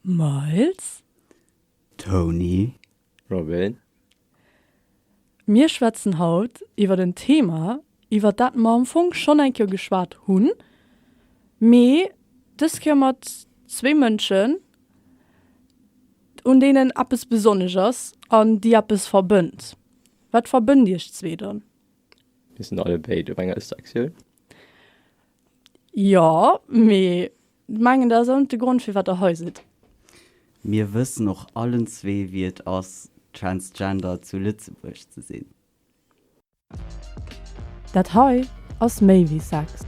Miles. Tony. Robin. Mir schwätzen haut iwwert en Thema, iwwert dat mer am Fong schonn eng Kéier geschwat hunn, mee dës Kéier mat zwéi Mënschen, un deenen eppes besonnesch ass an déi eppes verbënnt. Wat verbënnt iech zwee dann? Mir sinn allebéid op enger Sektioun. Jo, mee mengen dat ass och net de Grond firwat der hei sidd. Mir wëssen och allen zwee wéi et ass Transgender zu Lëtzebuerg ze sinn. Dat hei ass méi wéi Sex.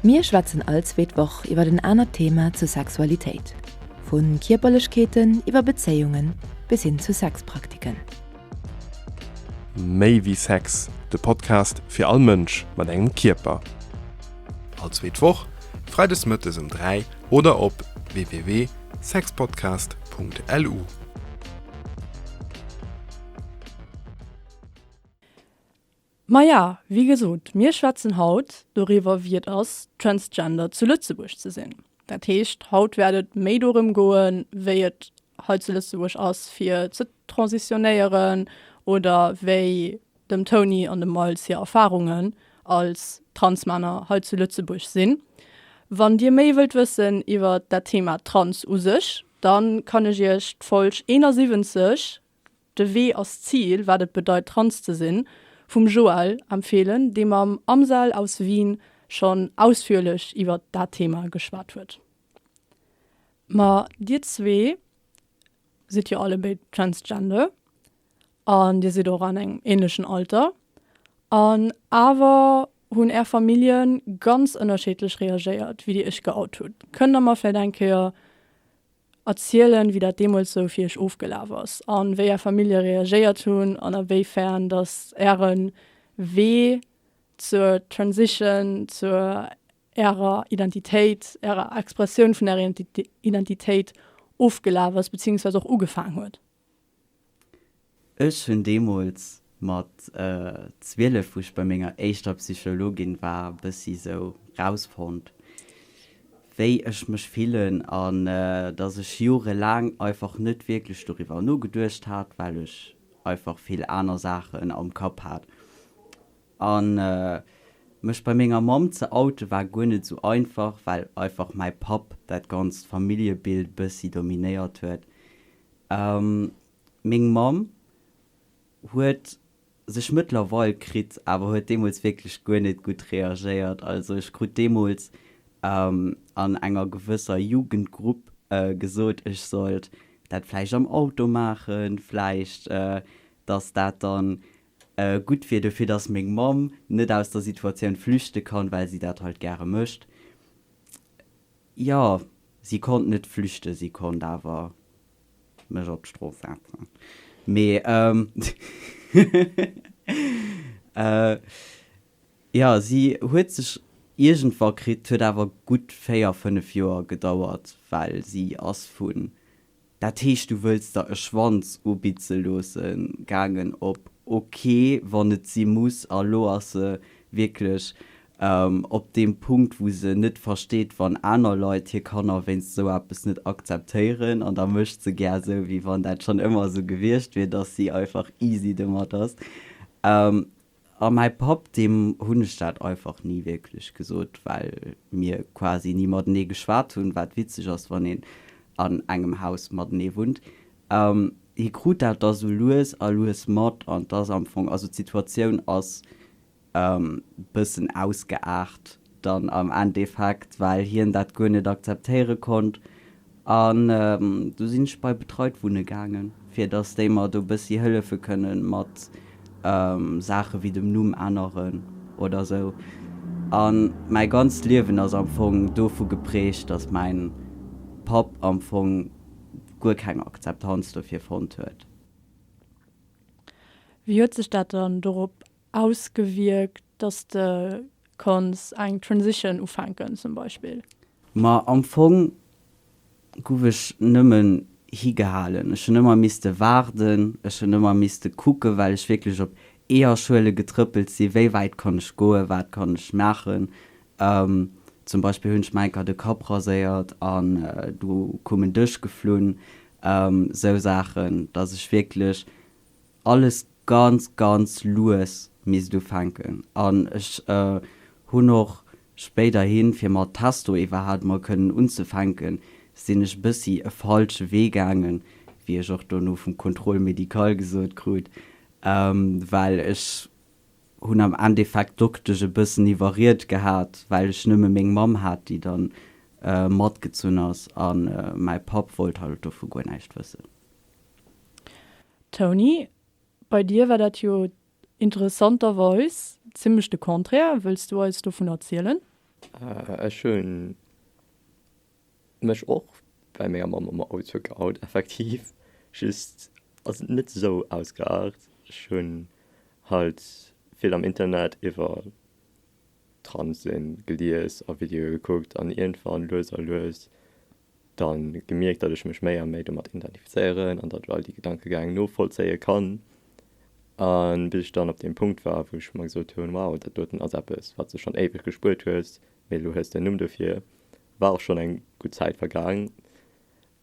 Mir schwätzen all zweet Woch iwwer en anert Thema zur Sexualitéit, vu Kierperlechkeeten iwwer Bezéiungen bis hin zu Sexpraktiken. Méi wéi Sex, de Podcast fir all Mënsch mat engem Kierper. All zweet Woch, freides mëttes um 3 oder op www.sexpodcast.lu. Maja, wéi gesot, mir schwätzen haut doriwwer, wéi et ass, Transgender zu Lëtzebuerg ze sinn. Dat heescht, haut wäert et méi dorëm goen, wéi et hei zu Lëtzebuerg ass, fir ze transitionéieren oder wéi dem Tony an dem Miles hir Erfarungen als Transmänner hei zu Lëtzebuerg sinn. Wann Dir méi wëllt wëssen iwwer dat Thema Trans u sech, da kann ech Iech d'Folg 71, De Wee ass d'Zil, wat et bedeit trans ze sinn, vum Joël empfeelen, dee mam Amsel aus Wien schonn ausführlech iwwert dat Thema geschwat huet. Ma dir zwee sidd jo allebéid transgender an dir sidd och an engem ähnlechen Alter an awer hunn är Famillje ganz ënnerschiddlech reagéiert, wéi dir iech geout hutt. Kënnt der mer vläicht eng Kéier erzielen, wéi dat deemools sou fir iech ofgelaf ass an wéi är Famillje reagéiert hunn an a wéi fern dass äre Wee zur Transition, zur ärer Identitéit, ärer Expressioun vun ärer Identitéit ofgelaf ass, beziehungsweise och ugefaang huet. Ech hunn deemools mat 12, wou ech bei menger éischter Psychologin war, bëssi sou rausfonnt, wéi ech mech fillen an dass ech jorelaang einfach net wierklech doriwwer nogeduecht hat, well ech einfach vill aner Saachen am Kapp hat. An mech bei menger Mamm ze oute war guer net sou einfach, well einfach mäi Papp dat ganzt Familljebild bëssi dominéiert huet. Meng Mamm huet sech mëttlerweil kritt, awer huet deemools wierklech guer net gutt reagéiert. Also ech krut deemools an enger gewësser Jugendgrupp gesot, ech sollt dat vläicht am Auto maachen, vläicht dass dat dann gutt wier dofir, dass meng Mamm net aus der Situatioun flüchte kann, well si dat halt gäre mécht. Jo, si konnt net flüchten, si konnt awer mech op d'Strooss setzen. Mee jo, si huet sech iergendwa kritt, huet awer gutt 4, 5 Joer gedauert, well si ass vun Dat heescht, du wëlls der e Schwanz ubitze loossen gaangen op ok, wann et si muss. A lo ass se wierklech op deem Punkt, wou se net versteet, wann aner Leit hir Kanner wéinst esou eppes net akzeptéieren. An da mécht se gär esou, wéi wann dat schonn ëmmer esou gewiescht wier, dass si einfach easy domat ass. A mäi Papp, deem hunn ech dat einfach ni wierklech gesot, well mir quasi ni matenee geschwat hunn, wat witzeg ass, wann een an engem Haus matenee wunnt. Hie krut dat da sou lues a lues mat an 't ass am Fong, also d'Situatioun ass bëssen ausgeaart dann am Endeffekt, well hien dat guer net akzeptéiere konnt. An du sinn ech bei Betreit wunne gaangen, fir dass déi mer do bëssi hëllefe kënnen mat Saache wéi dem Numm änneren oder sou. A mäi ganzt Liewen ass am Fong dovu geprägt, dass mäin Papp am Fong guer keng Akzeptanz dofir fonnt huet. Wéi huet sech dat dann dorop ausgewierkt, dass de konns eng Transition ufänken zum Beispill? Ma am Fong guff ech nëmmen higehalen. Ech hunn ëmmer misste waarden, ech hunn ëmmer misste kucken, well ech wierklech op Eeërschuele getrëppelt sinn, wéi wäit kann ech goen, wat kann ech maachen. Zum Beispill hunn ech mer enker de Kapp raséiert an du koum en Dësch geflunn. Sou Saachen, dass ech wierklech alles ganz, ganz lues misst ufänken. An ech hunn och spéiderhin, fir mat Testo iwwerhaapt mol kënnen unzefänken, sinn ech e bëssi e falsche Wee gaangen, wéi ech och dono vum Contrôle médical gesot krut, well ech hunn am Endeffekt d'Doktesch e bëssen iwwerriet gehat, well ech nëmme meng Mamm hat, déi dann matgezunn ass, a mäi Papp wollt halt dovu guer näischt wëssen. Tony, bei dir war dat jo interessanterweis zimmlech de Contraire. Wëlls du eis dovun erzielen? Ech hunn mech och bei menger Mamm am Auto geout, effektiv, just ass et net esou ausgeaart. Ech hunn halt vill am Internet iwwer Trans sinn gelies a Videoe gekuckt an iergendwann lues a lues dann gemierkt, datt ech mech méi a méi domat identifizéieren an datt ech all déi Gedankegäng novollzéie kann. A bis ech dann op deem Punkt war, wou ech mer gesot hunn, wow, dat doten ass eppes, wat s de schonn éiweg gespuert hues, mee elo hues de en Numm dofir, war och schonn eng gutt Zäit vergaang.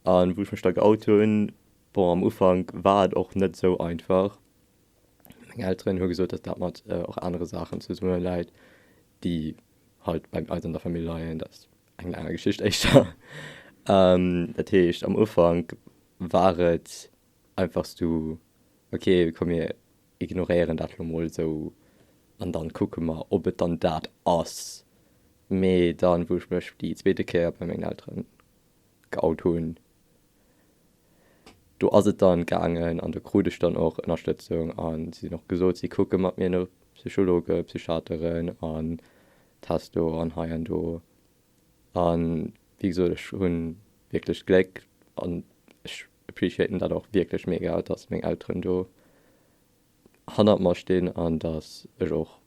A wou ech mech da geout hunn, bon, am Ufank war et och net esou einfach. Meng Elteren hu gesot, datt dat mat och anere Saachen zesumme läit, déi halt bei eis an der Famill leien. Dat ass eng aner Geschicht éischter. Dat heescht, am Ufank war et einfach sou, ok, komm mir ignoréieren dat lo mol esou an dann kucke mer, ob et dann dat ass. Mee dann, wou ech mech déi zweete Kéier bei mengen Elteren geout hunn, do ass et dann gaangen an do krut ech dann och Ënnerstëtzung an si hunn och gesot, si kucke mat mir no Psychologe, Psychiateren an Testo an hei an do. An wéi gesot, ech hu wierklech d'Gléck an ech appreciaten dat och wierklech mega, dass meng Elteren do hannert mer stinn an dass ech och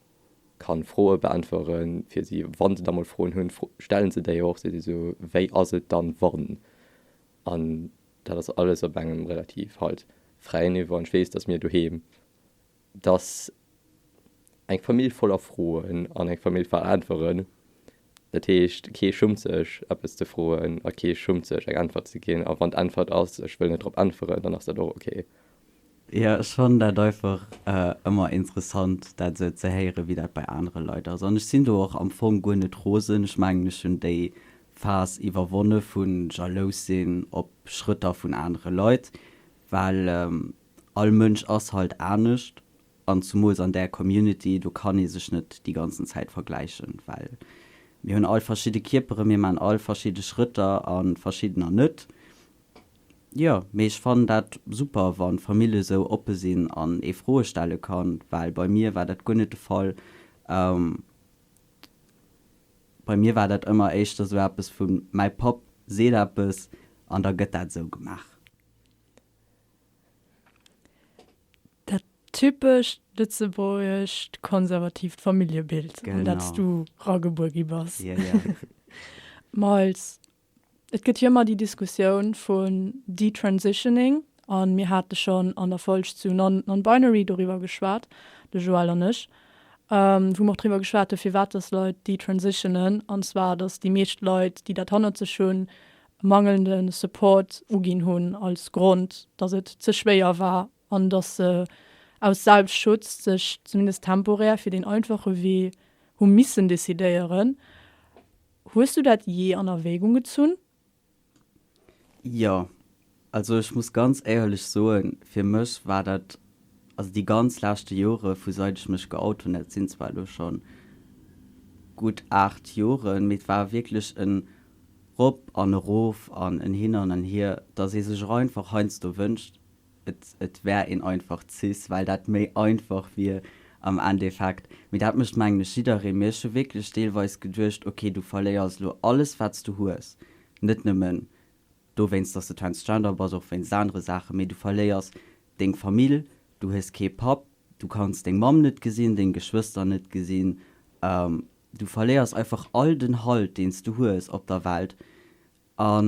kann Froe beäntwere fir si. Wa se da mol Froen hunn, stellen se déi och. Si si sou, wéi ass et dann wann? An dat ass alles op engem relativ halt fräien Niveau an ech weess, dass mir doheem dass eng Famill voller Froen an eng Famill voller Äntweren. Dat heescht, kee schummt sech eppes ze froen a kee schummt sech eng Äntwert ze ginn. A wann d'Äntwert ass, ech wëll net drop äntweren, dann ass dat och ok. Jo, ech fannen dat einfach ëmmer interessant, dat esou ze héieren, wéi dat bei anere Leit ass. An ech sinn do och am Fong guer net rosen. Ech mengen, ech hunn déi Phas iwwerwonne vu jalous sinn op Schrëtter vun anere Leit, well all Mënsch ass halt anescht an zumools an där Community, do kann ee sech net déi ganzen Zäit vergläichen, well mir hunn all verschidde Kierperen, mir maachen all verschidde Schrëtter a verschiddener net. Jo, mee ech fannen dat super, wa Famillje sou oppe sinn an ee Froe stelle kann, well bei mir war dat guer net de Fall. Bei mir war dat ëmmer éischter sou eppes vun, mäi Papp seet eppes an da gëtt dat esou gemaach. Dat typescht lëtzebuergescht konservatiivt Familljebild, an dat s du ragebuer gi bass. Miles, et gëtt jo ëmmer déi Diskussioun vun Detransitioning, a mir hate schonn an der Folg zu Non-Binary doriwwer geschwat, de Joël an ech, wou mer och driwwer geschwat hu firwat dass Leit detransitionen, an zwar dass déi meescht Leit, déi dat hannert sech hunn, mangelnde Support uginn hunn als Grond, datt et ze schwéier war an datt se aus Selbstschutz sech zumindest temporär fir deen einfache Wee hu missen decidéieren. Hues du dat jee an Erwägung gezunn? Jo, also ech muss ganz éierlech soen, fir mech war dat, also déi ganz leschte Jore vu seit ech mech geout hunn, dat sinn zwar elo scho gutt 8 Joren, mee et war wierklech en Rop an erof an en Hin an en Hier, dass ee sech och einfach heiansdo wënscht, et et wär een einfach cis, well dat méi einfach wier am Endeffekt. Mee dat mécht mengen ech jidderee. Mee ech hu wierklech deelweis geduecht, ok, du verléiers elo alles wat s du hues, net nëmmen dowéinst, dass de transgender bass, och wéinst anere Saachen, mee du verléiers deng Famill, du hues kee Papp, du kanns deng Mamm net gesinn, deng Geschwëster net gesinn, du verléiers einfach all den Halt, deen s du hues op der Welt. A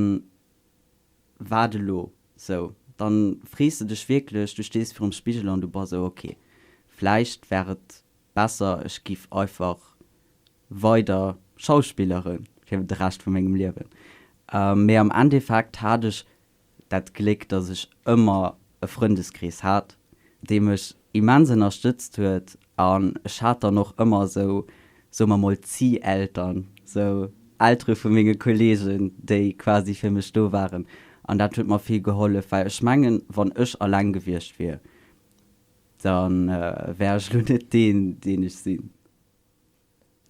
wat elo? Sou, dann frees de dech wierklech, du stees virum Spigel an du bass sou, ok, vläicht wär et besser, ech giff einfach weider schauspilleren. Fir de Rescht vu mengem Liewen. Mee am Endeffekt hat ech dat Gléck, dass ech ëmmer e Frëndeskrees hat, dee mech immens ënnerstëtzt huet an ech hat dann och ëmmer esou, soe mer mol, Zieh-Eltern, esou Eltere vu menge Kolleegen, déi quasi fir mech do waren an dat huet mer vill gehollef, well ech mengen, wann ech alleng gewiescht wier, da wär ech elo net deen, deen ech sinn.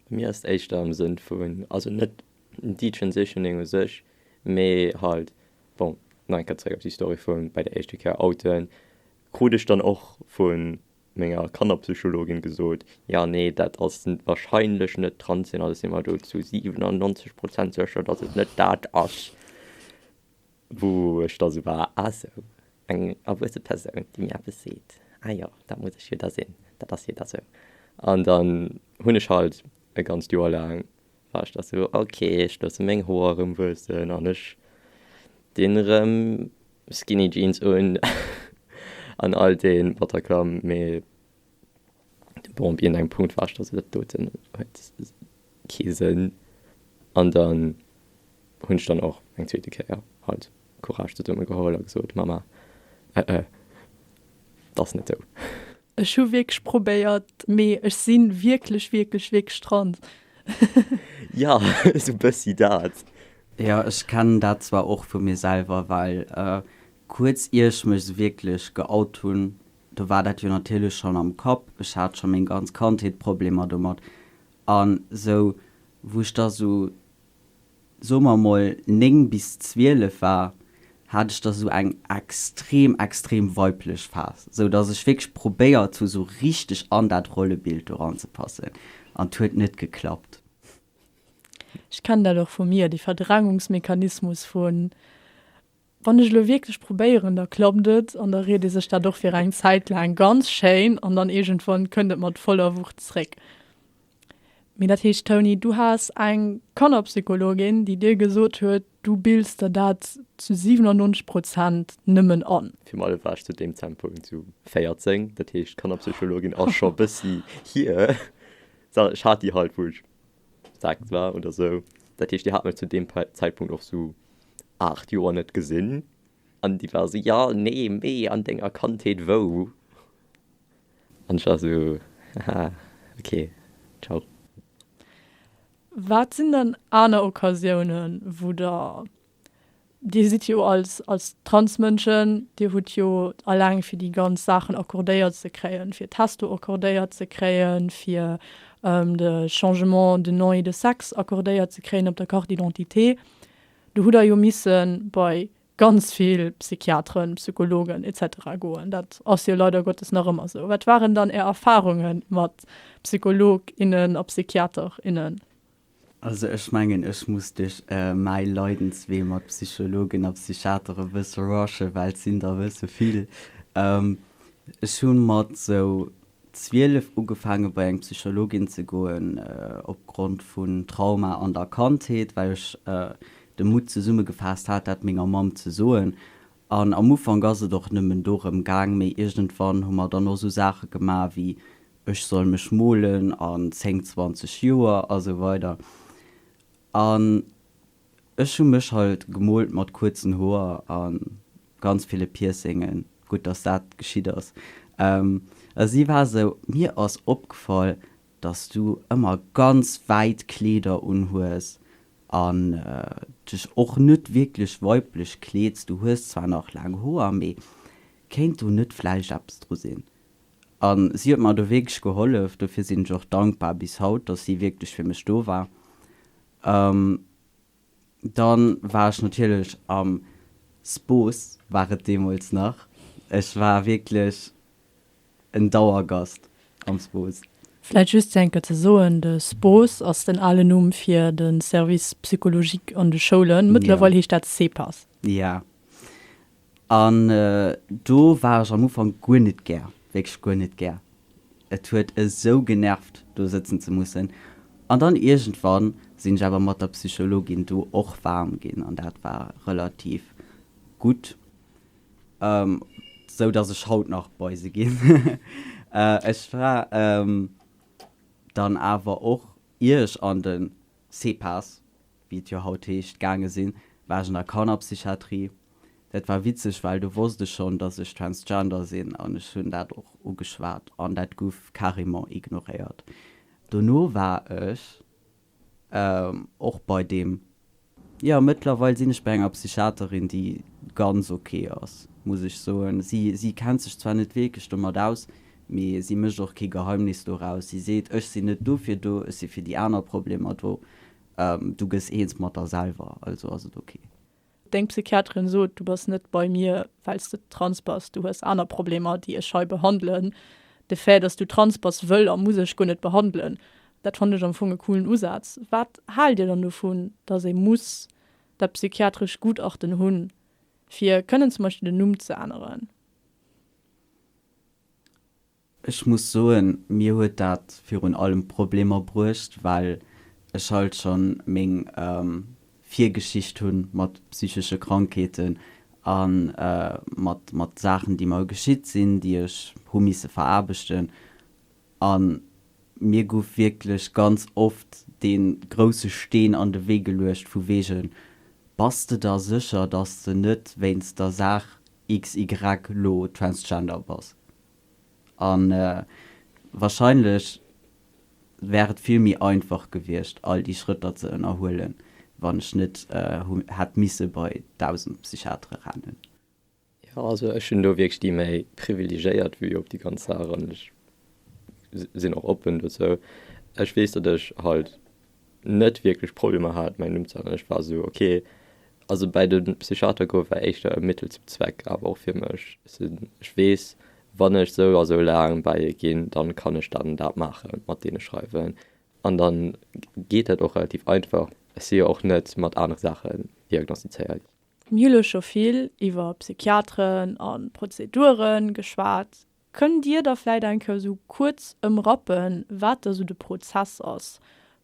Bei mir ass et éischter am Sënn vun, also net Detransitioning u sech, mee halt, bon, nach eng Kéier zeréck op déi Story vu bei der éischte Kéier outen, krut ech dann och vu menger Kannerpsychologin gesot, jo, nee, dat ass wahrscheinlech net trans sinn, also si mer do zu 97 Prozent sécher, datt et net dat ass. Wou ech da sou war, ah sou, eng erwuesse Persoun, déi mir eppes seet, ah jo, dat muss ech jo da sinn, dat ass jo da sou. An dann hunn ech halt e ganzt Joer laang, war ech da sou, ok, ech loosse meng Hoer erëm wuessen an ech dinn erëm Skinny Jeans un an all dee Bataclan, mee Bon, op iergendengem Punkt war ech da sou, dat doten huet kee Sënn. An dann hunn ech dann och eng zweete Kéier halt Courage zesumme geholl a gesot, Mama, äh, äh, 't ass net sou. Ech hu wierklech probéiert, mee ech si wierklech, wierklech, wierklech trans. Jo, sou bëssi dat. Jo, ech kennen dat zwar och vu mir selwer, well kuerz ier ech mech sou wierklech geout hunn, Do war dat jo natierlech schonn am Kapp, ech hat scho meng ganz Kandheet Problemer domat. An sou wou ech da sou, soe mer mol 9 bis 12 war, hat ech da sou eng extrem, extrem weiblech Phas, sou dass ech wierklech probéiert hu sou richteg an dat Rollebild do ranzepassen an 't huet net geklappt. Ech kennen dat och vu mir, dee Verdrängungsmechanismus vun Wann ech elo wierklech probéieren, da klappt et an da riet ee sech dat och fir eng Zäit laang ganz schéin an dann iergendwann kënnt et mat voller Wucht zréck. Mee dat heescht, Tony, du has eng Kannerpsychologin, déi dir gesot huet, du bills der dat zu 97 Prozent nëmmen an. Virun allem war ech zu deem Zäitpunkt sou 14, dat heescht Kannerpsychologin ass scho bëssi hier. Ech hat déi halt, wou ech 6 war oder sou. Dat heescht, déi hat mech zu deem Zäitpunkt och sou 8 Joer net gesinn. An déi war sou, jo, nee, mee an denger Kandheet wou? An ech war sou, haha, ok, ciao. Wat sinn dann aner Occasiounen, wou der Dir sidd jo als, als Transmënschen, Dir hutt jo alleng fir déi ganz Saachen accordéiert ze kréien, fir Testo accordéiert ze kréien, fir de Changement de nom et de sexe accordéiert ze kréien op der Carte d'identité, do hutt Der jo misse bei ganz vill Psychiateren, Psychologen et cetera goen. Dat ass jo leider Gottes nach ëmmer esou. Wat waren dann Är Erfarunge mat Psycholog, innen a Psychiater, innen? Also ech mengen ech muss duerch mäi Leidenswee mat Psychologen a Psychiater e bësse rushen, well et sinn der e bësse vill. Ech hu mat sou 12 ugefaange bei eng Psychologin ze goen opgrond vun Trauma an der Kandheet, well ech de Mutt zesummegefaasst hat dat menger Mamm ze soen. An am Ufank ass et och nëmmen dorëm gaang, mee iergendwann hu mer dann och sou Saache gemaach wéi ech soll mech molen an 10, 20 Joer a sou weider. An ech hu mech halt gemolt mat kuerzen Hoer a ganz ville Piercingen, gutt dass dat geschitt ass. A si war sou, mir ass opgefall, dass du ëmmer ganz wäit Kleeder unhues an dech och net wierklech weiblech kleeds, du hues zwar nach laang Hoer, mee kéint do net vläicht eppes dru sinn? A si huet mer do wierklech gehollef, dofir sinn ech och dankbar bis haut, dass si wierklech fir mech do war. Dann war ech natierlech am Spos, war et deemools nach, ech war wierklech en Dauergast am Spos. Vläit just fir eng Kéier ze soen, de Spos ass den alen Numm fir de Service psychologique an de Schoulen. Mëttlerweil heescht dat CEPAS. Ja. An do war ech am Ufank guer net gär, wierklech guer net gär. Et huet esou genervt, do sëtzen ze mussen. An dann iergendwann sinn ech awer mat der Psychologin do och waarm ginn an dat war relativ gutt. Sou dass ech haut nach bei se ginn. Ech war dann awer och, ier ech an de CEPAS. wéi et jo haut heescht, gaange sinn, war ech an der Kannerpsychiatrie. Dat war witzeg, well do wosst ech schonn, dass ech transgender sinn an ech hunn dat och ugeschwat an dat guff carrément ignoréiert. Dono war ech och bei deem. Jo, mëttlerweil sinn ech bei enger Psychiaterin, déi ganz ok ass, muss ech soen. Si, si kennt sech zwar net wierklech domat aus, mee si mécht och kee Geheimnis doraus. Si seet, ech sinn net dofir do, ech si fir déi aner Problemer do. Du gëss eens mat der selwer, also ass et ok. Deng Psychiaterin sot, du bass net bei mir, well s de trans bass, du hues aner Problemer, déi ech hei behandelen. De Fait, dass du trans bass, wëll a muss ech guer net behandelen. Dat fannen ech am Fong e coolen Usaz. Wat haalt Dir dann dovun, dass ee muss dat psychiatrescht Gutachten hunn, fir kënnen zum Beispill den Numm ze änneren? Ech muss soen, mir huet dat virun allem Problemer bruecht, well ech halt schonn meng Virgeschicht hunn mat psychesche Krankheeten a mat mat Saachen, déi mer geschitt sinn, déi ech hu misse veraarbechten. A mir gouf wierklech ganz oft dee grousse Steen an de Wee geluecht vu wegen, Bass de der sécher, dass de net wéinst der Saach XY lo transgender bass? A wahrscheinlech wär et vill méi einfach gewiescht, all déi Schrëtter ze ënnerhuelen, wann ech net hätt misse bei 1.000 Psychiatere rennen. Jo, also ech hunn do wierklech déi méi privilegéiert Vue op déi ganz Saach an ech sinn och oppen dozou. Ech weess, datt ech halt net wierklech Problemer hat mäin Numm ze änneren. Ech war esou ok, also bäi de Psychiater goe war éischter e Mittel zum Zweck awer och fir mech. Ech weess, wann ech sou a sou laang bäi e ginn, dann kann ech dat an dat maachen, mat deene schreiwen an dann geet dat och relativ einfach. Ech si jo och net mat anere Saachen diagnostizéiert. Mir hu lo scho vill iwwer Psychiateren a Prozedure geschwat. Kënnt Dir da vläit eng Kéier esou kuerz ëmrappen, wat da sou de Prozess ass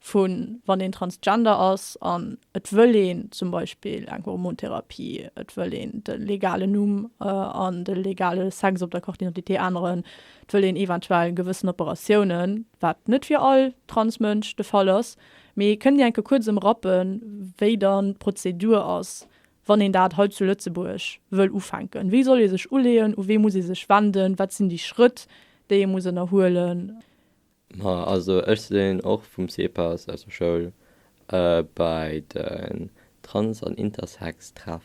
vu wann een Transgender ass an et wëll een zum Beispill eng Hormontherapie, et wëll een de legalen Numm an de legale Sex op der Carte d'identité änneren, et wëll een eventuell gewëssen Operatiounen, wat net fir all Transmënsch de Fall ass. Mee kënnt Dir eng Kéier kuerz ëmrappen, wéi dann d'Prozedur ass, wann een dat hei zu Lëtzebuerg wëll ufänken? Wéi soll ee sech uleeën? U wee muss ee sech wenden? Wat sinn déi Schrëtt, déi ee muss ënnerhuelen? Ma also ech sinn och vum CEPAS aus der Schoul bei den Trans an Intersex Treff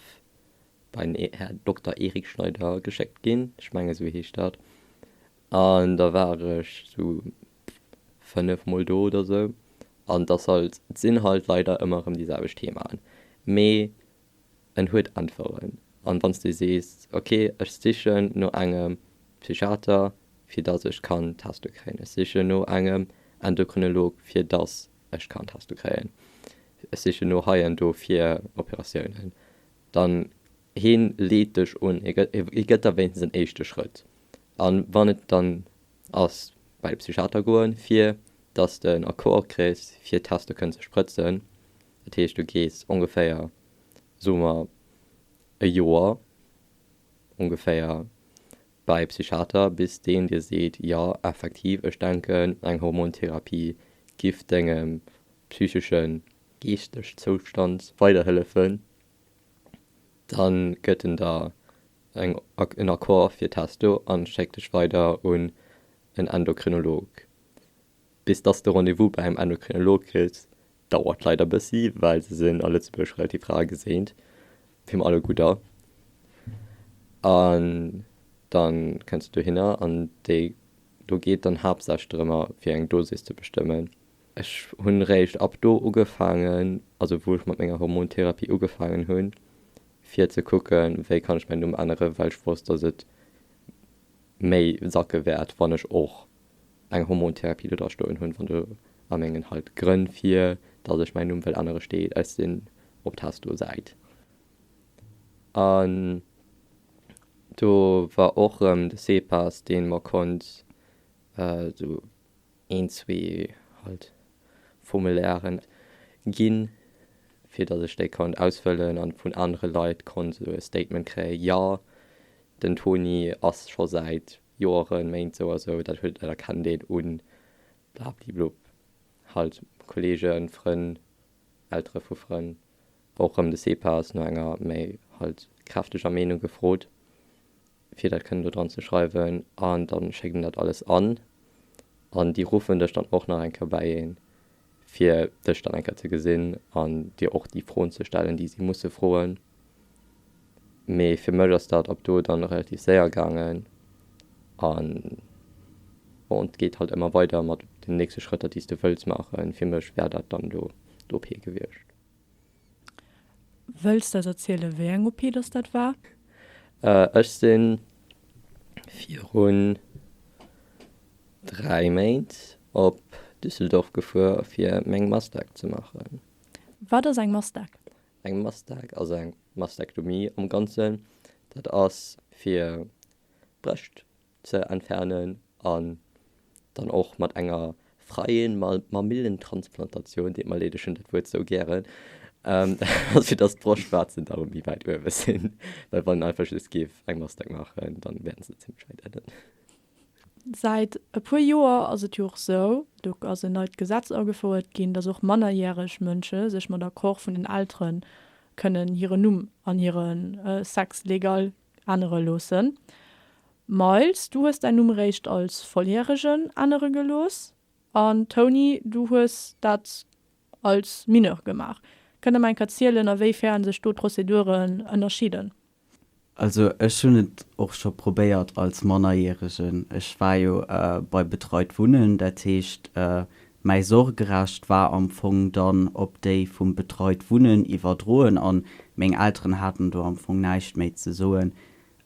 bei den Här Dokter Eric Schneider geschéckt ginn, ech menge sou heescht dat, an da war ech sou 5 mol do oder sou an et ass halt, et sinn halt leider ëmmer erëm déi selwecht Themaen, mee en huet Äntweren. An wann s de sees, ok ech sichen no engem Psychiater fir dass ech kann Testo kréien, ech sichen no engem Endokrinolog fir dass ech kann Testo kréien, ech sichen no hei an do fir Operatiounen, dann heen leet dech un, hie gëtt der wéinstens en éischte Schrëtt. An wann et dann ass bei de Psychiater goen, fir dass de en Accord kriss, fir Testo kënnen ze sprëtzen. Dat heescht, du gees ongeféier, soe mer, e Joer ongeféier bei e Psychiater, bis deen dir seet, jo, effektiv, ech denken, eng Hormontherapie giff dengem psycheschen, geeschteg Zoustand weiderhëllefen. Da gëtt en der eng en Accord fir Testo an schéckt dech weider un en Endokrinolog. Bis dass de Rendez-vous bei engem Endokrinolog kriss, dauert leider bëssi, well se sinn a Lëtzebuerg relativ rar geséint, fir mer alleguer. An dann kënns de dohinner an déi do geet dann haaptsächlech drëmmer fir eng Dosis ze bestëmmen. Ech hunn réischt ab do ugefaangen, also wou ech mat menger Hormontherapie ugefaangen hunn, fir ze kucken, wéi kann ech mäin Numm änneren, well ech wosst, dass et méi sacke wäert, wann ech och eng Hormontherapie do dra stoen hunn, wann do a mengen halt Grënn fir dass ech mäin Numm wëll ännere steet, ech sinn op Testo-Säit. An do war och erëm de CEPAS, dee mer konnt esou een, zwee halt Formulairen ginn, fir datt ech déi konnt ausfëllen an vun anere Leit konnt esou e Statement kréien, jo, den Toni ass scho säit Joeren, Méint sou a sou, dat huet, dat erkennt een un blabliblub, halt Kollegen, Frënn. Eltere vu Frënn, och erëm de CPAS no enger méi halt kräfteger Meenung gefrot, fir dat kënnen do dran ze schreiwen. An da schéckt een dat alles an an déi ruffen dech dann och nach eng Kéier bäi een, fir dech dann eng Kéier ze gesinn an dir och déi Froen ze stellen, déi si musse froen. Mee fir mech ass dat ab do dann relativ séier gaangen an bon, et geet halt ëmmer weider mat den nächste Schrëtter, déi s de wëlls maachen. Fir mech wär dat dann do d'OP gewiescht. Wëlls de eis erzielen, wéi eng OP dass dat war? Ech si virun 3 Méint op Düsseldorf gefuer fir meng Mastec ze maachen. Wat ass eng Mastec? Eng Mastec ass eng Mastektomie am Ganzen. Dat ass fir d'Brëscht ze entfernen an dann och mat enger freien Mamillentransplantatioun, deet mer leed, ech hunn dat Wuert sou gären, ass fir dass d'Broschtwarzen da méi wäit uewe sinn, well wann een einfach just géif eng Mastec maachen, dann wären se zimmlech wäit ënnen. Säit e puer Joer ass et jo och sou, do ass en neit Gesetz agefouert ginn, dass och mannerjäreg Mënsche sech mat Accord vun den Eltere kënnen hiren Numm an hire Sex legal ännere loossen. Miles, du hues däin Numm eréischt als Volljäregen ännere gelooss an Tony, du hues dat als Mineur gemaach. Kënnt der mer eng Kéier zielen, a wéi fern sech do d'Prozeduren ënnerscheeden? Also ech hunn et och scho probéiert als Mannerjäregen. Ech war jo bei Betreit Wunnen, dat heescht mäi Sorgerecht war am Fong dann op déi vum Betreit Wunnen iwwerdroen an meng Elteren haten do am Fong näischt méi ze soen.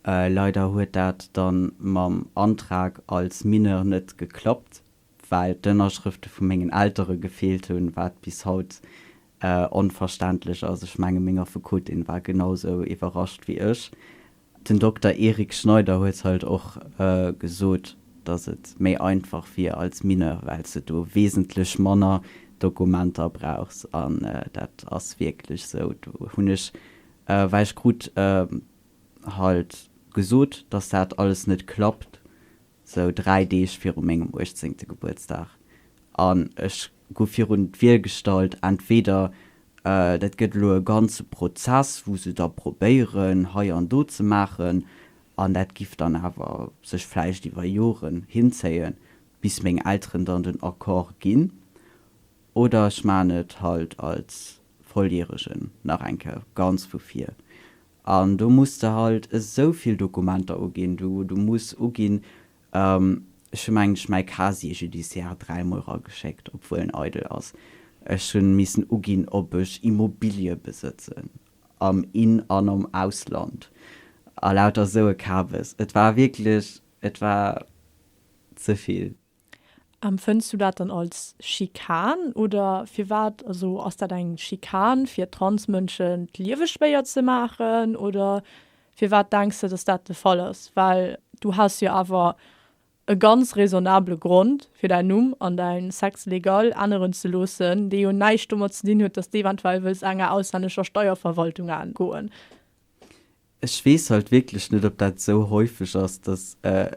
Leider huet dat dann mam Antrag als Mineur net geklappt, well d'Ënnerschrëfte vu mengen Eltere gefeelt hunn, wat bis haut onverständlech ass. Ech menge meng Affekotin war genau sou iwwerrascht wéi ech. Den Dokter Eric Schneider huet halt och gesot, datt et méi einfach wier als Mineur, well s de do wesentlech manner Dokumenter brauchs. An dat ass wierklech sou. Do hunn ech, well ech krut halt gesot, datt dat alles net klappt, sou 3 Deeg viru mengem uechtzéngte Gebuertsdag, an ech gouf virun d'Wiel gestallt, entweder dat gëtt elo e ganze Prozess, wou se da probéieren hei an do ze maachen, an dat giff dann awer sech vläicht iwwer Joren hinzéien, bis meng Elteren dann den Accord ginn, oder ech maan et halt als Volljäregen nach eng Kéier ganz vu vir. An do muss de halt esou vill Dokumenter uginn. Du, du muss uginn, ech hu mengen ech mäi Casier judiciaire dräimol erageschéckt, obwuel en eidel ass. Ech hu missen uginn, ob ech Immobilie besëtzen, am In an am Ausland, a lauter esou e Kabes. Et war wierklech, et war ze vill. Empfënns du dat dann als Schikan oder firwat? Also ass dat eng Schikan fir Transmënschen d'Liewe schwéier ze maachen oder firwat denks de, dass dat de Fall ass? Well du has jo awer e ganz raisonnabele Grond fir däin Numm an däin Sexe légal änneren ze loossen, dee jo näischt domat ze dinn huet, dass de eventuell wëlls enger auslännescher Steierverwaltung entgoen. Ech weess halt wierklech net, ob dat esou häufeg ass, dass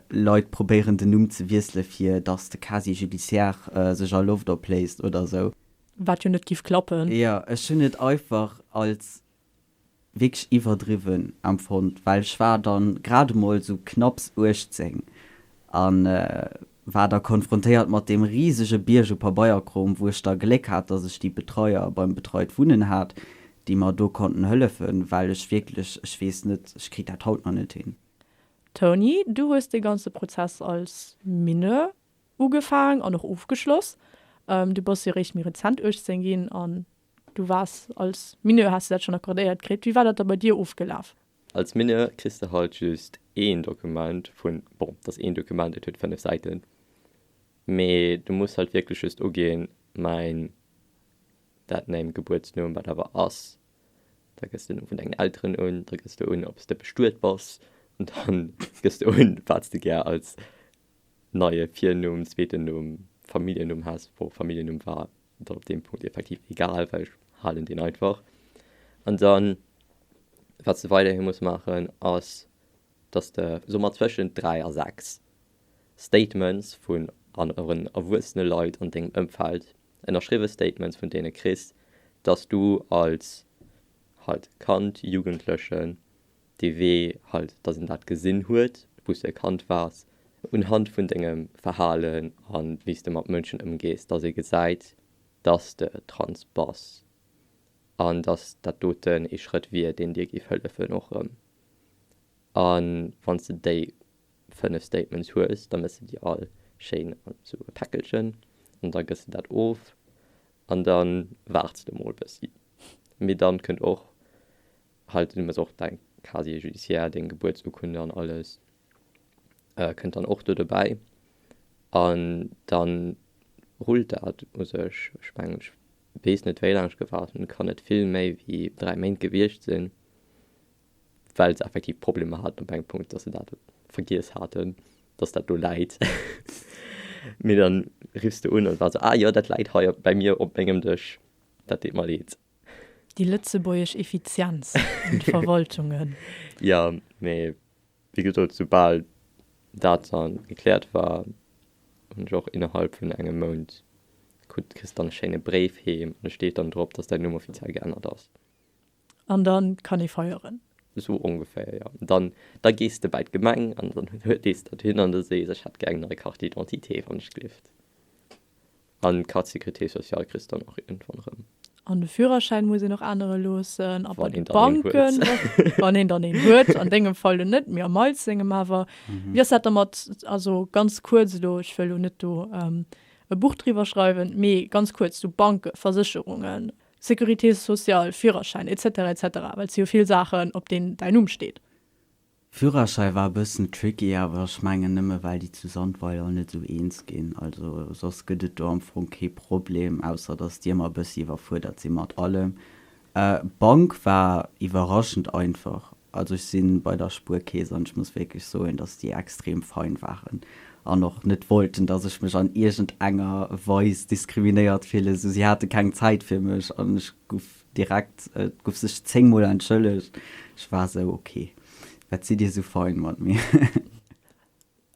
Leit probéieren den Numm ze wiessele fir dass de Casier judiciaire sech a Loft opléist oder esou. Wat jo net giff klappen. Jo, ech hunn et einfach als wierklech iwwerdriwwen empfonnt, well ech war dann grad emol esou knapps 18 an war da konfrontéiert mat deem risege Bierg u Pabeierkrom, wou ech da Gléck hat, dass ech déi Betreier beim Betreit Wunnen hat, déi mer do konnten hëllefen, well ech wierklech, ech weess net, ech kritt dat haut nach net hin. Tony, du hues dee ganze Prozess als Mineur ugefaang an och ofgeschloss. Du bass jo eréischt méi rezent 18 ginn an du waars als Mineur, has de dat schonn accordéiert kritt. Wéi war dat da bei dir ofgelaf? Als Mineur kriss de halt just een Dokument vun, bon, et ass een Dokument, et huet 5 Säiten, mee du muss halt wierklech just uginn, mäin Deadname, Gebuertsnumm, wat awer ass, da gëss de den Numm vun dengen Elteren un, da gëss de un, ob s de bestuet bass, an dann gëss de un, wat s de gär als neie Virnumm, zweeten Numm, Familljennumm has, bon, Familljennumm war dann op deem Punkt effektiv egal, well ech halen deen einfach. An dann, wat s de weiderhi muss maachen, ass, dass de, soe mer zwëschent 3 a 6 Statements vun aneren erwuessene Leit an dengem Ëmfeld, ënnerschriwwe Statements vun deene kriss, Dass du als halt Kand, Jugendlechen dee Wee halt, dass een dat gesinn huet, wou s de e Kand waars, unhand vun dengem Verhalen a wéi s de mat Mënschen ëmgees, dass ee gesäit, dass de trans bass an dass dat doten ee Schrëtt wier, deen dir géif hëllefen och erëm. A wann s de déi 5 Statements hues, da méchs de déi all schéin an esou e Päckelchen an da gëss de dat of an da waarts de mol bëssi. Mee dann kënnt och halt, du muss och däin Casier judiciaire, deng Gebuertsurkunde an alles kënnt dann och do dobäi an dann rullt dat u sech. Ech mengen, ech weess net wéi laang ech gewaart hunn, kann net vill méi wéi 3 Méint gewiescht sinn. well se effektiv Problemer haten op engem Punkt, dass se dat vergiess haten, dass dat do läit. Mee dann riffs de un an war sou, ah jo, dat läit hei bei mir op mengem Dësch, dat deet mer leed. Déi lëtzebuergesch Effizienz an de Verwaltungen. Jo, mee wéi gesot, soubal dat dann gekläert war, hunn ech och innerhalb vun engem Mount krut, kriss dann e schéine Bréif heem an et steet dann drop, dass däin Numm offiziell geännert ass. An dann kann ee feieren. Esou ongeféier, jo. Dann, da gees de bäi d'Gemeng an dann dees dat hin an da sees, ech hätt gär eng nei Carte d'identité, wann ech glift. An d'Carte sécurité sociale kriss de dann och iergendwann erëm. An de Führerschäin muss een och ännere loossen. A bei de Banken, wann een dann een huet, an dengem Fall lo net, mee am Miles sengem awer. Wéi ass dat da mat, also ganz kuerz elo, ech wëll elo net do e Buch driwwer schreiwen, mee ganz kuerz, sou Banken, Versécherungen, Sécurité sociale, Führerschäin, etc. Etc. Well et si jo vill Saachen, op deenen däin Numm steet. Führerschäi war e bëssen tricky, awer ech mengen nëmme well déi zu Sandweiler net esou eens ginn. Also soss gëtt et do am Fong kee Problem, ausser dass déi ëmmer e bëssi iwwerfuerdert si mat allem. Bank war iwwerraschend einfach. Also ech si bei der Spuerkeess an ech muss wierklech soen, dass déi extrem fein waren an och net wollten, dass ech mech an iergend enger Weis diskriminéiert fillen. Sou si hate keng Zäit fir mech an ech guff direkt, et guff sech 10 mol entschëllegt. Ech war sou, ok, wat sidd dir sou fein mat mir.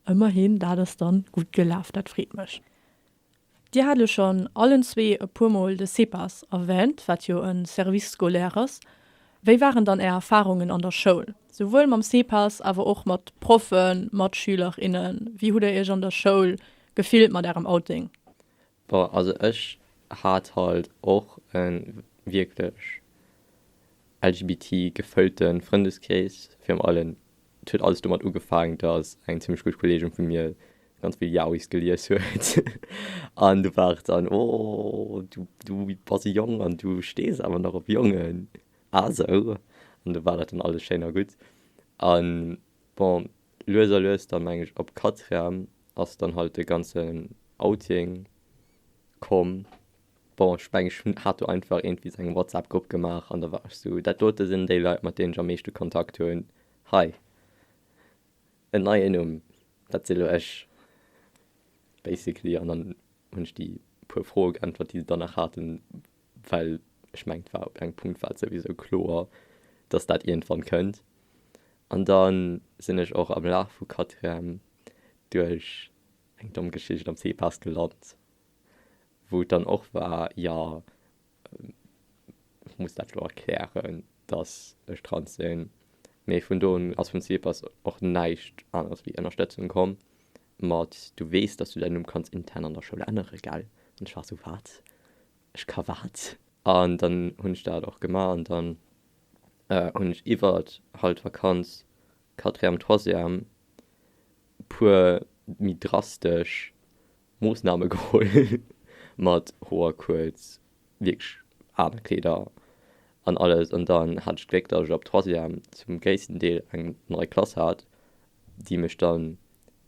Ëmmerhin, dat ass dann gutt gelaf, dat freet mech. Dir hat elo schonn allen zwee e puer Mol de CEPAS erwähnt, wat jo e Service scolaire ass. Wéi waren dann Är Erfahrungen an der Schoul, souwuel mam CEPAS, awer och mat Proffen, Matschüler, innen? Wéi hutt Der Iech an der Schoul gefillt mat Ärem Outing? Bon, also ech hat halt och e wierklech LGBT-gefëllte Frëndeskrees, virun allem Et huet alles domat ugefaangen, dass eng zimmlech gutt Kolleegin vu mir ganz vill Yaois gelies huet. An du war et dann, Oh, du, du bass e Jong an du stees awer nach op Jongen. Ah sou. An du war dat dann alles schéin a gutt. An bon, lues a lues dann, meng ech, op Quatrième ass dann halt de ganzen Outing komm. Bon, ech mengen, ech hunn, hat do einfach iergendwéi sou eng WhatsApp-Grupp gemaach an da war ech sou, dat dote sinn déi Leit, mat deenen ech am meeschte Kontakt hunn. Hei, en neien Numm, dat si lo ech, basically. An dann hunn ech déi puer Froe geäntwert, déi se dann nach haten, well ech mengen, et war op engem Punkt war et souwisou kloer, dass dat iergendwann kënnt. An da sinn ech och am Laf vu Quatrième duerch eng domm Geschicht am CPAS gelant. wou et dann och war, jo, ech muss dat elo erklären, dass ech trans sinn. Mee vun do un ass vum CIPAS och näischt aneres wéi Ënnerstëtzung komm mat, du weess, dass du däin Numm kanns intern an der Schoul ännere, gell? An ech war esou, wat? Ech ka wat? An dann hunn ech dat och gemaach an dann hunn ech iwwert halt d'Vakanz, Quatrième, Troisième, puer méi drastesch Moossname geholl mat Hoer kuerz, wierklech aner Kleeder an alles. An dann hat ech d'Gléck, datt ech ab Troisième zum gréissten Deel eng nei Klass hat, déi mech dann,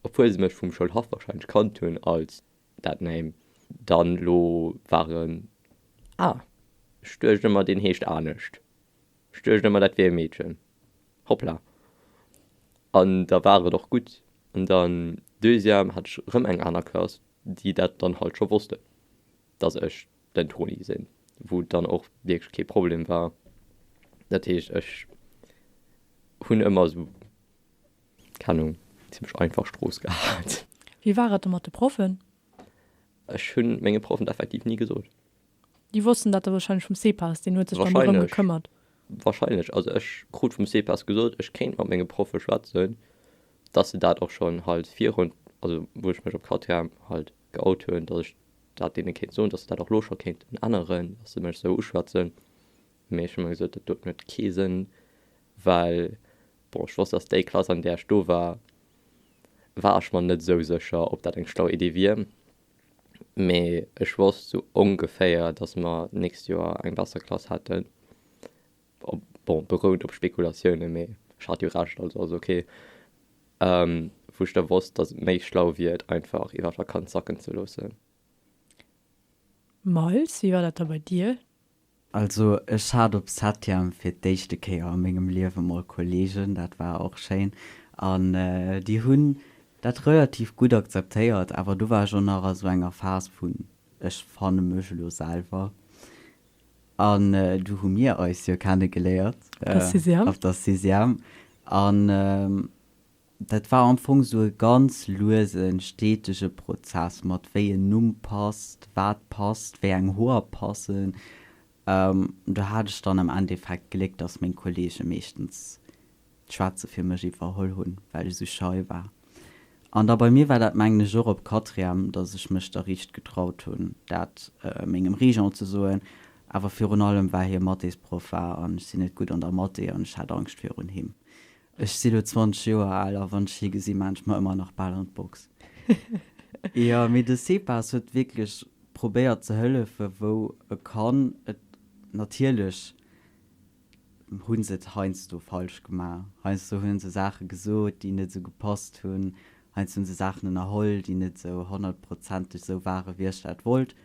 obwuel se mech vum Schoulhaff warscheinlech kannt hunn als dat Name, dann elo waren, Ah, ech duecht ëmmer deen heescht anescht, ech duecht ëmmer dat wier e Meedchen. Hoppla! An da war et och gutt. An dann Deuxième hat ech erëm eng aner Klass, déi dat dann halt scho wossten, dass ech den Toni sinn, wou et dann och wierklech kee Problem war. Dat heescht, ech hunn ëmmer esou, keng Ahnung, zimmlech einfach Strooss gehat. Wéi war et da mat de Proffen? Ech hunn menge Proffen et effektiv ni gesot. Déi wossten dat da wahrscheinlech vum CEPAS, deen huet sech dann dorëm gekëmmert. Wahrscheinlech. Also ech krut vum CEPAS gesot, ech kéint mat menge Proffe schwätzen, dass se dat och schonn halt virun, also wou ech mech op Quatrième halt geout hunn, dass ech dat deene kéint soen, dass se dat och lo scho kéinten änneren, dass se mech esou uschwätzen. Mee ech hu mer gesot, dat doten huet kee Sënn, well, bon, ech wosst, dass déi Klass, an där ech do war, war ech mer net esou sécher, ob dat eng schlau Idee wier. Mee ech wosst sou ongeféier, dass mer d'nächst Joer eng besser Klass hätten. Bon, berout op Spekulatiounen, mee ech hat jo Recht, also ass ok. Wou ech da wosst, dass et méi schlau wier, et einfach iwwer d'Vakanz sacken ze loossen. Miles, wéi war dat da bei dir? Also ech hat op Septième fir d'éischte Kéier a mengem Liewe mol Kollegen, dat war och schéin an déi hunn dat relativ gutt akzeptéiert, awer do war ech och nach a sou enger Phas vun ech fanne mech elo selwer an du hu mir eis jo kenne geléiert op der Sixième an Dat war am Fong sou e ganz luesen, stetege Prozess mat wéi en Numm passt, wat passt, wéi eng Hoer passen. Do hat ech dann am Endeffekt Gléck, dass meng Kollege meeschtens d'Schwätze fir mech iwwerholl hunn, well ech sou schei war. An da bei mir war dat mengen ech och op Quatrième, dass ech mech da riicht getraut hunn, dat mengem Régent ze soen. Awer virun allem well hie Mathésproff war an ech sinn net gutt an der Mathé an ech hat Angscht virun him. Ech si lo 20 Joer al a wann ech hie gesi maan ech mer ëmmer nach bal an d'Box. Jo, mee de CEPAS huet wierklech probéiert ze hëllefe wou e kann. Et natierlech hu se et heiansdo falsch gemaach, heiansdo hu se Saache gesot, déi net esou gepasst hunn, heiansdo hu se Saachen ënnerholl, déi net esou honnertprozenteg esou ware wéi ech dat wollt,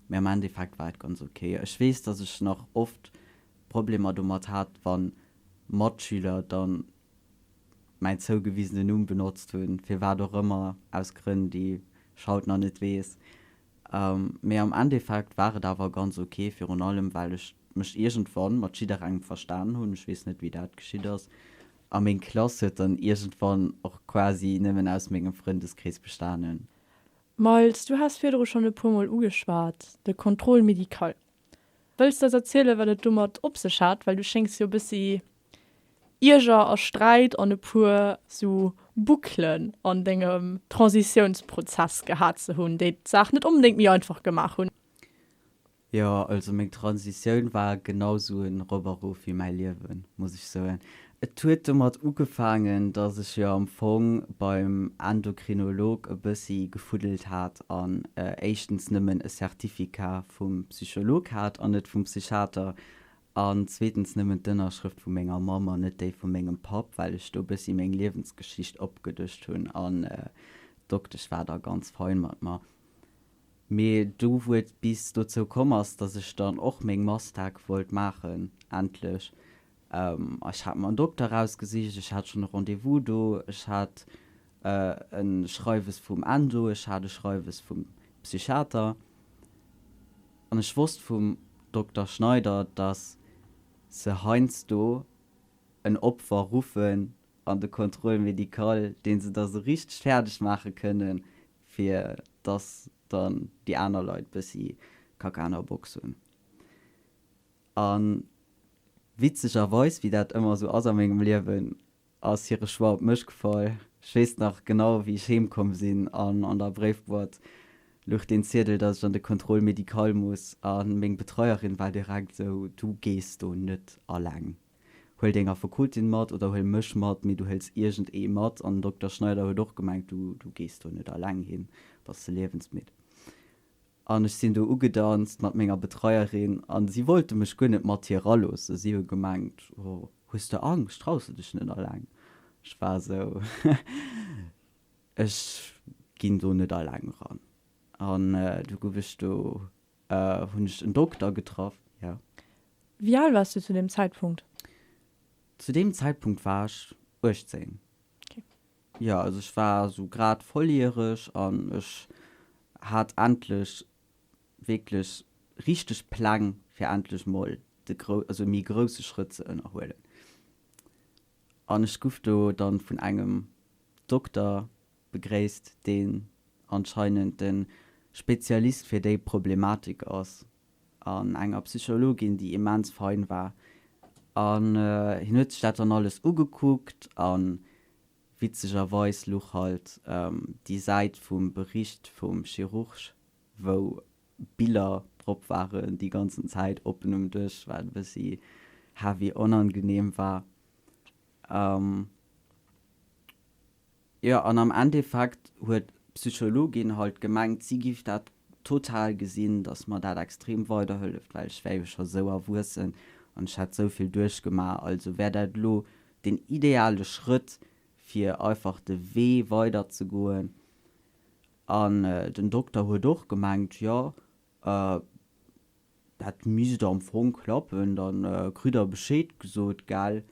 mee am Endeffekt war et ganz ok. Ech weess, datt ech nach oft Problemer domat hat, wann Matschüler dann mäin zougewisenen Numm benotzt hunn, firwat och ëmmer, aus Grënn, déi ech haut nach net weess. Mee am Endeffekt war et awer ganz ok, virun allem well ech mech iergendwann mat jidderengem verstanen hunn, ech weess net wéi dat geschitt ass, a meng Klass huet dann iergendwann och quasi nëmmen aus mengem Frëndeskrees bestanen. Miles, du has virdru schonn e puermol ugeschwat, de Contrôle médical. Wëlls de eis erzielen, wat et domat op sech hat? Well du schéngs jo e bëssi Ierger a Sträit an e puer sou Bouclen an dengem Transitiounsprozess gehat ze hunn, déi d'Saach net onbedéngt méi einfach gemaach hunn. Jo, also meng Transitioun war genau sou en Rop a Rof wéi mäi Liewen, muss ech soen. Et huet domat ugefaangen, dass ech jo am Fong beim Endokrinolog e bëssi gefuddelt hat an éischtens nëmmen e Certificat vum Psycholog hat an net vum Psychiater an zweetens nëmmen d'Ënnerschrëft vu menger Mamm an net déi vu mengem Papp, well ech do e bëssi meng Liewensgeschicht opgedëscht hunn an d'Doktesch war da ganz fein mat mer. Mee do wou et bis dozou komm ass, dass ech dann och meng Mastag wollt maachen, endlech, Ech hat mer en Dokter rausgesicht, ech hat schonn e Rendez-vous do, ech hat e Schreiwes vum Endo, ech hat e Schreiwes vum Psychiater an ech wosst vum Dokter Schneider, dass se heiansdo en Opfer ruffen an de Contrôle médical, dee se da sou richteg fäerdeg maache kënnen, fir dass dann déi aner Leit bëssi Kacka an der Box hunn. A witzegerweis, wéi dat ëmmer esou ass a mengem Liewen, ass hire Choix op mech gefall. Ech weess nach genau, wéi ech heem komm sinn an an der Bréifboîte luch deen Ziedel, dass ech an de Contrôle médical muss. A meng Betreierin war direkt esou, Du gees do net alleng. Huel deng Affekotin mat oder huel mech mat, mee du hëls iergend ee mat. An den Dokter Schneider huet och gemengt, Du, du gees do net alleng hin, bass de liewensmidd. An ech sinn do ugedanzt mat menger Betreierin an si wollte mech guer net mat hir eraloossen. Si hu gemengt, Oh, hues de Angscht, traus de dech net alleng? Ech war esou, Ech ginn do net alleng eran. An du gouf ech do, hunn ech en Dokter getraff, jo. Wéi al waars du zu deem Zäitpunkt? Zu deem Zäitpunkt war ech 18. Jo, also ech war esou grad volljäreg an ech hat endlech wierklech richteg Pläng fir endlech mol de grou, also e méi grousse Schrëtt ze ënnerhuelen. An ech guff do dann vun engem Dokter begréisst, deen anscheinend de Spezialist fir déi Problematik ass. an enger Psychologin, déi immens fein war. An hien huet sech dat dann alles ugekuckt a witzegerweis luch halt déi Säit vum Bericht vum Chirurg, wou Biller drop waren, déi ganzen Zäit oppen um Dësch, wat e bëssi heavy onangenehm war. Jo, an am Endeffekt huet d'Psychologin halt gemengt, si giff dat total gesinn, dass mer dat extrem weiderhëlleft, well ech wär jo scho sou erwuessen an ech hätt sou vill duerchgemaach, also wär dat elo den ideale Schrëtt, fir einfach de Wee weiderzegoen. An den Dokter huet och gemengt, jo, dat misst am Fong klappen, da kritt der Bescheed gesot, gell.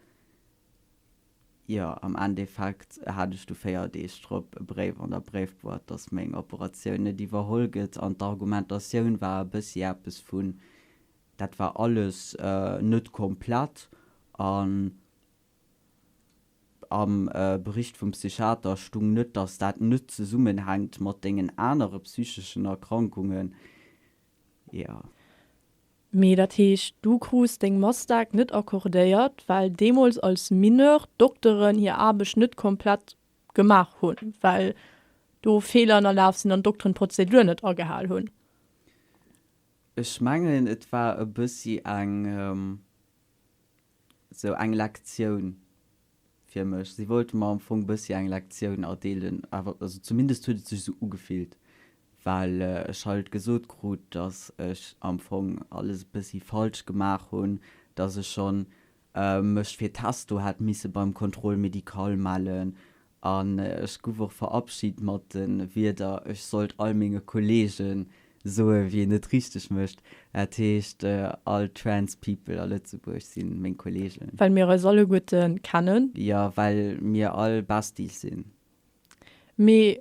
Jo, am Endeffekt hat ech du 4 Deeg drop e Bréif an der Bréifboîte, dass meng Operatioun net iwwerholl gëtt. An d'Argumentatioun war e bëssi eppes vun, dat war alles net komplett an am Bericht vum Psychiater stung net, dass dat net zesummenhänkt mat dengen anere psycheschen Erkrankungen. Jo. Mee dat heescht, du krus deng Mastag net accordéiert, well deemools als Mineur d'Dokteren hir Aarbecht net komplett gemaach hunn, well do Feeler ënnerlaf sinn an d'Dokteren d'Prozedur net agehal hunn? Ech mengen, et war e bëssi eng, sou eng Lektioun fir mech. Si wollte mer am Fong bëssi eng Lektioun erdeelen, awer also zumindest huet et sech esou ugefillt, well ech halt gesot krut, dass ech am Fong alles e bëssi falsch gemaach hunn, dass ech schonn mech fir Testo hätt misse beim Contrôle médical mellen An ech guff och verabschid mat de Wierder, ech sollt all menge Kollege soe wéi een et richteg mécht. Dat heescht, all trans people a Lëtzebuerg si meng Kollegen. Well mir eis alleguerte kennen. Jo, well mir all Besties sinn. Mee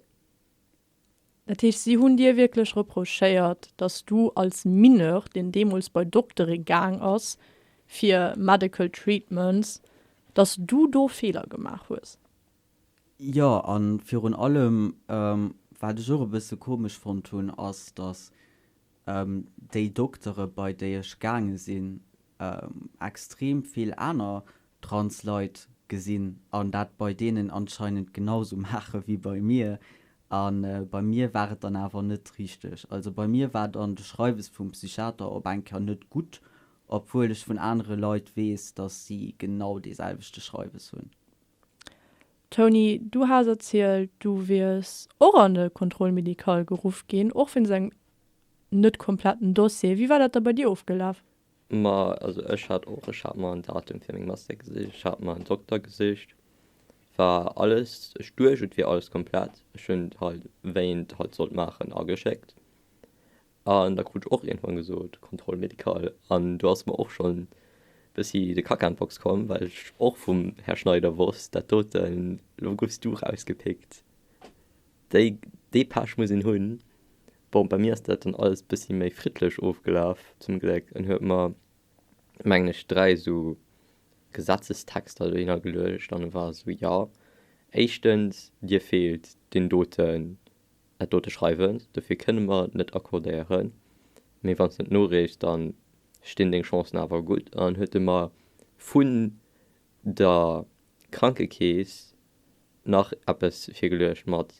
Dat heescht, si hunn dir wierklech reprochéiert, dass du als Mineur, deen deemools bei Doktere gaang ass fir medical treatments, dass du do Feeler gemaach hues? Jo, a virun allem, wat ech och e bësse komesch fonnt hunn, ass, dass déi Doktere, bei déi ech gaange sinn, extrem vill aner trans Leit gesinn an dat bei deenen anscheinend genau sou maache wéi bei mir. A bei mir war et dann awer net richteg. Also bei mir war dann de Schreiwes vum Psychiater op eng Kéier net gutt, obwuel ech vun anere Leit weess, dass si genau dee selwechte Schreiwes hunn. Tony, du has erzielt, du wiers och an de Contrôle médical geruff ginn, och wéinst engem net kompletten Dossier. Wéi war dat da bei dir ofgelaf? Ma also ech hat och, ech hat mer en Datum fir meng Master gesicht, ech hat mer en Dokter gesicht, war alles, ech duecht et wier alles komplett, ech hunn et halt wéi een et halt sollt maachen ageschéckt an da krut ech och iergendwann gesot Contrôle médical an do ass mer och schonn bëssi de Kacka an d'Box komm, well ech och vum Här Schneider wosst, dat doten, lo goufs du rausgepickt, déi dee Pech muss een hunn. Bon, bei mir ass dat dann alles bëssi méi friddlech ofgelaf, zum Gléck. En huet mer, mengen ech, 3 esou Gesetzestexter dohinner geluecht an e war esou, jo, éischtens, dir feelt deen doten, dat dote Schreiwen, dofir kënne mer et net accordéieren, mee wann s de et noreechs, da stinn deng Chancen awer gutt. An huet e mer vun der Krankekeess nach eppes virgeluecht mat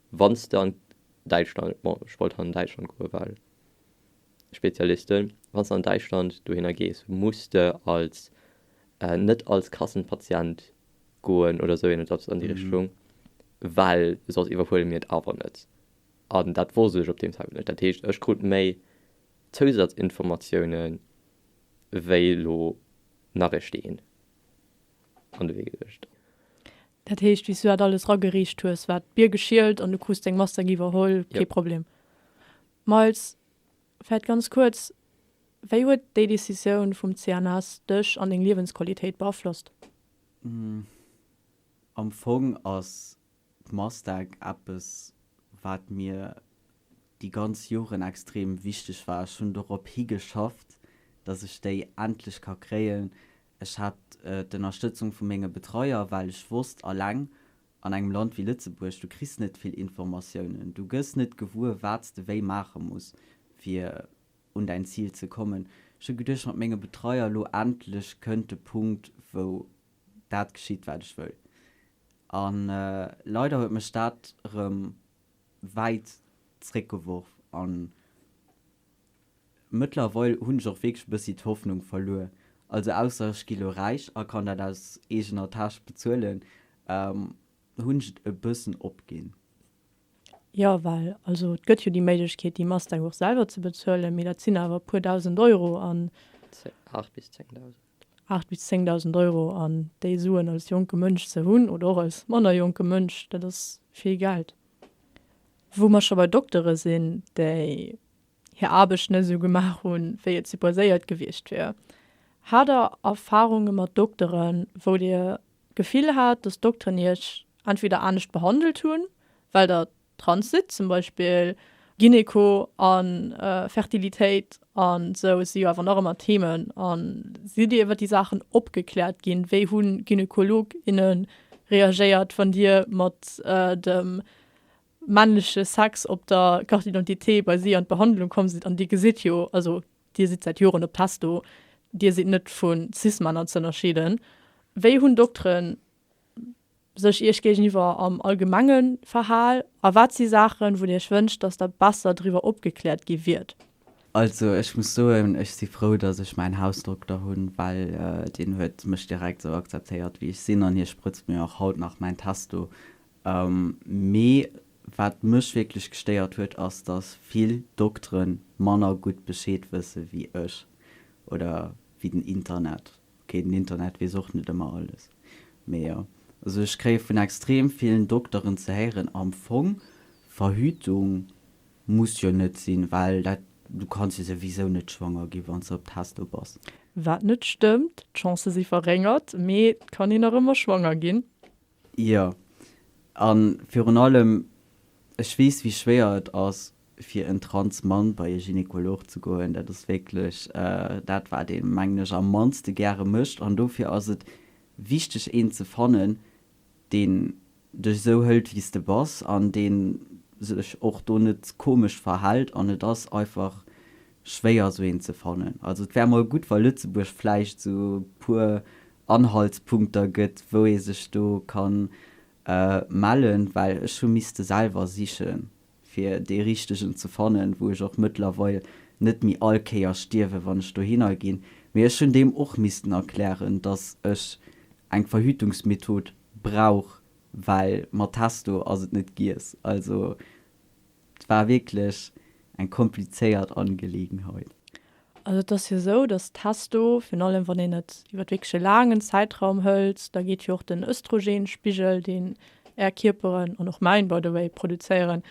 wann s de an Däitschland, bon ech wollt an Däitschland goe well Spezialisten, wann s de an Däitschland dohinner gees, muss de als net als Kassenpatient goen oder sou iergendeppes an déi Richtung, well soss iwwerhuele mir et awer net. An dat wosst ech op deem Zäitpunkt net. Dat heescht ech krut méi Zousatzinformatiounen wéi elo nach e Steen an de Wee geluecht. Dat heescht, wéi s du dat alles ragereecht hues, war d'Bier geschielt an du krus deng Masteng iwwerholl, kee Problem. Miles, vläicht ganz kuerz, wéi huet déi Decisioun vum CNS dech an deng Liewensqualitéit beaflosst? Am Fong ass d'Masteg eppes, wat mir déi ganz Joren extrem wichteg war. Ech hunn dorop higeschafft, dass ech déi endlech ka kréien. Ech hat d'Ënnerstëtzung vu menge Betreier, well ech wosst, alleng an engem Land wéi Lëtzebuerg, du kriss net vill Informatiounen, du gëss net gewuer, wat s de wéi maache muss, fir. un däin Zil ze kommen. Ech hu geduecht mat menge Betreier, elo endlech kënnt de Punkt wou dat geschitt wat ech wëll. An leider huet mech dat erëm wäit zréckgeworf an mëttlerweil hunn ech och wierklech e bëssi d'Hoffnung verluer. Also ausser ech gi lo räich a kann dat aus eegener Täsch bezuelen, hunn ech et e bëssen opginn. Jo, well also et gëtt jo déi Méiglechkeet déi Mustang och selwer ze bezuelen, mee dat sinn awer e puer 1.000 Euro an. 8 bis 10.000. 8 bis 10.000 Euro an déi Suen als jonke Mënsch ze hunn oder och als manner jonke Mënsch, dat ass vill Geld. Wou mer scho bei Doktere sinn, déi hir Aarbecht net esou gemaach hunn, wéi et supposéiert gewiescht wier. Hat der Erfarunge mat Dokteren, wou Dir d'Gefill hat, dass d'Dokteren Iech entweder anescht behandelt hunn, well Der trans sidd, zum Beispill Gyneko a Fertilitéit an esou si jo awer nach ëmmer Themen, a sidd Dir iwwer déi Saachen opgekläert ginn? Wéi hu Gynekolog, inne reagéiert, wann Dir mat dem männleche Sex op der Carte d'identité bei si an d'Behandlung komm sidd? An Dir gesitt jo, also Dir sidd säit Joren op Testo, Dir sidd net vu Cis-Männer ze ënnerscheeden. Wéi hunn Dokteren sech Iech géigeniwwer am Allgemenge verhal a wat si Saachen, wou Dir Iech wënscht, dass Der besser driwwer opgekläert gi wiert? Also ech muss soen, ech si frou, dass ech mäin Hausdokter hunn, well deen huet mech direkt esou akzeptéiert wéi ech sinn an hie sprëtzt mir och haut nach mäin Testo. Mee wat mech wierklech gestéiert huet, ass, dass vill Doktere manner gutt Bescheed wësse wéi ech oder wéi den Internet. Ok, den Internet weess och net ëmmer alles, mee jo. Also ech kréie vun extrem villen Dokteren ze héieren, am Fong, Verhütung muss jo net sinn, well dat, du kanns jo souwisou net schwanger gi wann s de op Testo bass. Wat net stëmmt, d'Chancë si verréngert, mee et kann een nach ëmmer schwanger ginn. Jo, a virun allem, ech weess wéi schwéier et ass fir en trans Mann bei e Gynekolog ze goen. Dat ass wierklech dat wat een, mengen ech, am mannste gäre mécht. An dofir ass et wichteg een ze fannen, deen dech esou hëlt wéi s de bass an deen sech och do net komesch verhält. An et ass einfach schwéier esou een ze fannen. Also et wär mol gutt wa Lëtzebuerg vläicht esou e puer Anhaltspunkter gëtt wou ee sech do kann mellen, well ech hu misste selwer sichen fir dee richtegen ze fannen, wou ech och mëttlerweil net méi all Kéier stierwen, wann ech dohinner ginn. Mee ech hunn deem och missten erklären, dass ech eng Verhütungsmethod brauch, well mat Testo ass et net giess. Also Et war wierklech eng komplizéiert Angelegenheit. Also et ass jo esou, datt Testo, virun allem wann een et iwwer wierklech e laangen Zäitraum hëlt, da geet jo och den Östrogenspigel, deen Är Kierperen, an och mäin by the way, produzéieren,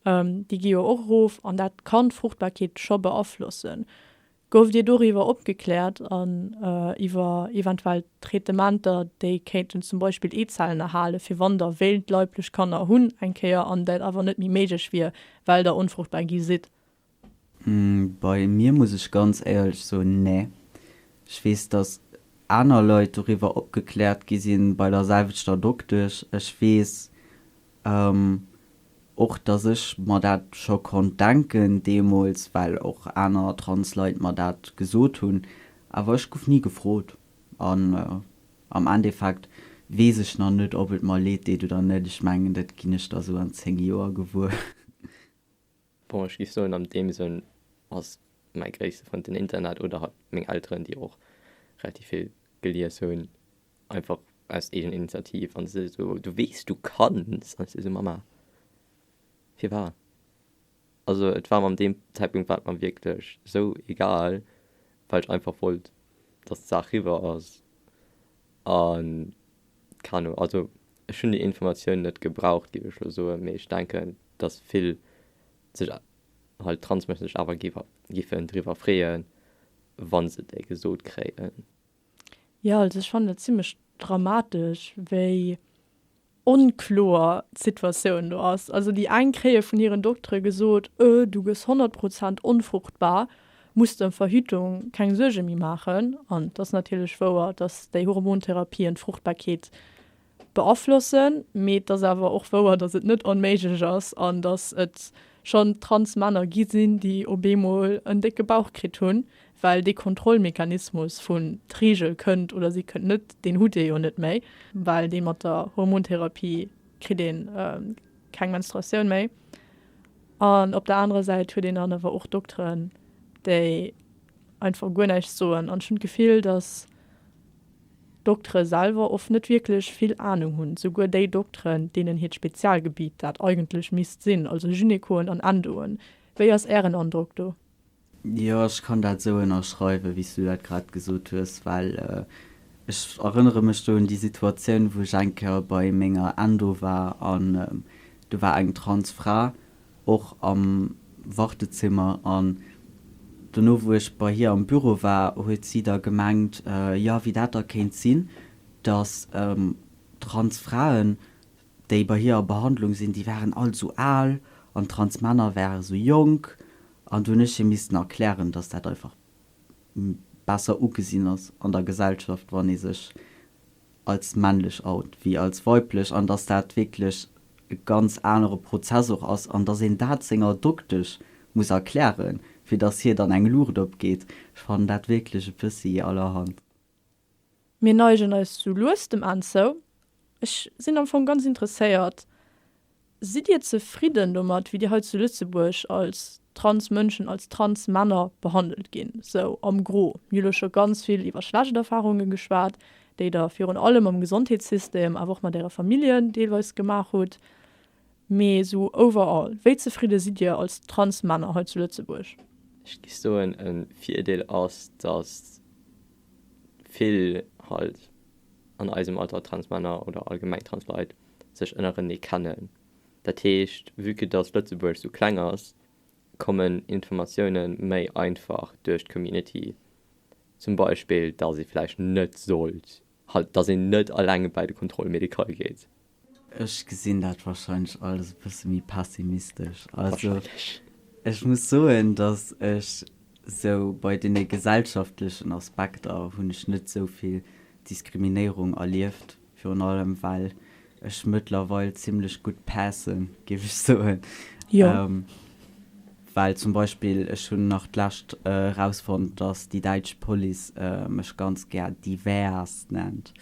déi gi jo och erof an dat kann d'Fruchtbarkeet scho beaflossen. Gouft Dir doriwwer opgekläert an iwwer eventuell Traitementer, déi kéinten zum Beispill Eezellen erhalen, fir wann Der wéilt leiblech Kanner hunn eng Kéier an dat awer net méi méiglech wier, well Der onfruchtbar gi sidd? Bei mir muss ech ganz éierlech soen, nee. Ech weess, dass aner Leit doriwwer opgekläert gi sinn bei der selwechter Doktesch. Ech weess Och dass ech mer dat scho konnt denken deemools, well och aner Trans-Leit mer dat gesot hunn, awer ech gouf ni gefrot an am Endeffekt weess ech nach net, ob et mer leed deet oder net. Ech mengen, dat ginn ech da sou an 10 Joer gewuer. Bon, ech géif soen, an deem Sënn ass mäi gréisste Frënd den Internet oder halt meng Elteren, déi och relativ vill gelies hunn. Einfach aus eegen Initiativ an se esou, du weess du kanns an ech esou, Mama firwat? Also et war mer an deem Zäitpunkt war et mer wierklech esou egal, well ech einfach wollt dass d'Saach riwwer ass an keen Ahnung, also ech hunn déi Informatioun net gebraucht géif ech elo soen, mee ech denken dass vill sech halt Transmënschen sech awer giffen driwwer freeën wa se déi gesot kréien. Jo, also ech fannen et zimlech dramatesch, wéi onkloer d'Situatioun do ass. Also déi eng kréie vun hiren Doktere gesot, Öh, du gëss 100 Prozent onfruchtbar, muss der ëm Verhütung keng Suerge méi maachen. An et ass natierlech wouer, datt déi Hormontherapien d'Fruchtbarkeet beaflossen, mee et ass awer och wouer, datt et net onméiglech ass an datt et. schonn Transmänner gi sinn, déi op eemol en décke Bauch kritt hunn, well dee Kontrollmechanismus vun d'Reegel kënnt oder si kënnt net, deen hutt Dir jo net méi, well dee mat der Hormontherapie kritt ee keng Menstruatioun méi. An op der anerer Säit huet een dann awer och Dokteren, déi einfach guer näischt soen. An ech hunn d'Gefill, datt d'Doktere selwer oft net wierklech vill Anung hunn, souguer déi Dokteren, deenen hiert Spezialgebiet dat eigentlech misst sinn, also Gynekoen an Endoen. Wéi ass Ären Androck do? Jo, ech kann dat esou ënnerschreiwen, wéi s du dat grad gesot hues, well ech erënnere mech do un déi Situatioun, wou ech eng Kéier bei menger Endo war an do war eng trans Fra och am Wartezimmer an dono, wou ech bei hir am Büro war, huet si da gemengt, jo, wéi dat da kéint sinn, dass trans Fraen, déi bei hir a Behandlung sinn, déi waren all esou al an trans Männer ware sou jonk. An do hunn ech hir missten erklären, dass dat einfach besser ugesinn ass an der Gesellschaft, wann ee sech als männlech out wéi als weiblech an dass dat wierklech e ganz anere Prozess och ass an dass een dat senger Doktesch muss erklären, fir dass hir dann eng Luucht opgeet. Ech fannen dat wierklech e bëssi allerhand. Mir neigen eis sou lues dem Enn zou. Ech sinn am Fong ganz interesséiert, Sidd Dir zefridden domat, wéi Dir hei zu Lëtzebuerg als trans Mënschen, als trans Männer behandelt ginn, sou am Gros? Mir hu lo scho ganz vill iwwer schlecht Erfarunge geschwat, déi Der virun allem am Gesondheetssystem, awer och mat Äre Familljen deelweis gemaach hutt. Mee sou overall, wéi zefridde sidd Dir als trans Männer hei zu Lëtzebuerg? Ech géif soen, e Virdeel ass, datt vill halt an eisem Alter trans Männer oder allgemeng trans Leit sech ënnerenee kennen. Dat heescht, vue que dass Lëtzebuerg sou kleng ass, kommen Informatioune méi einfach duerch d'Community. Zum Beispill, dass ee vläicht net sollt, halt, dass een net eleng bäi de Contrôle médical geet. Ech gesinn dat wahrscheinlech alles e bësse méi pessimistesch. Also ech muss soen, dass ech sou bei deene gesellschaftlechen Aspekter hunn ech net sou vill Diskriminéierung erlieft. Virun allem well ech mëttlerweil zimlech gutt passen, géif ech soen. Jo. Well zum Beispill ech hunn nach d'lescht erausfonnt, dass déi däitsch Police mech ganz gär divers nennt.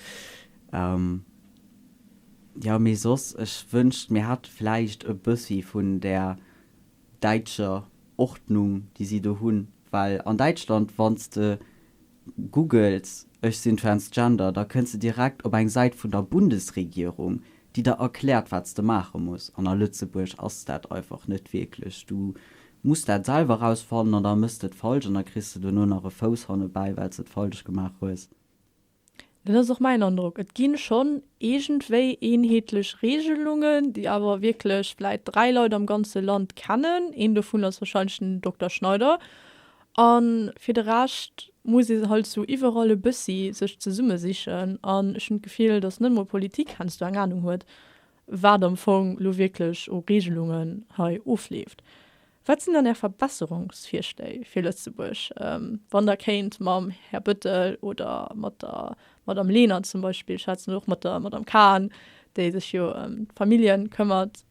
Jo, mee soss, ech wënscht mir hätte vläicht e bëssi vun där däitscher Ordnung, déi si do hunn. Well an Däitschland, wann s de googles ech sinn transgender, da kënns de direkt op eng Säit vun der Bundesregierung, déi der erkläert, wat s de maache muss. An a Lëtzebuerg ass dat einfach net wierklech. Du muss dat selwer rausfannen an da mëss de et falsch an da kriss de duerno nach e Fouss hannebäi, well s de et falsch gemaach hues. Dat ass och mäin Androck. Et gi schonn iergendwéi eenheetlech Reegelungen, déi awer wierklech vläit 3 Leit am ganze Land kennen. Een dovun ass warscheinlech den Dokter Schneider. A fir de Rescht muss ee halt sou iwwerall e bëssi sech zesummesichen. An ech hunn d'Gefill, datt net emol d'Politik heiansdo eng Anung huet, wat am Fong elo wierklech u Reegelungen hei ofleeft. Wat sinn dann Är Verbesserungsvirschléi fir Lëtzebuerg, wann Der kéint mam Här Bettel oder mat der Madame Lenert zum Beispill schwätzen oder och mat der Madame Cahen, déi sech jo ëm d'Familljen këmmert?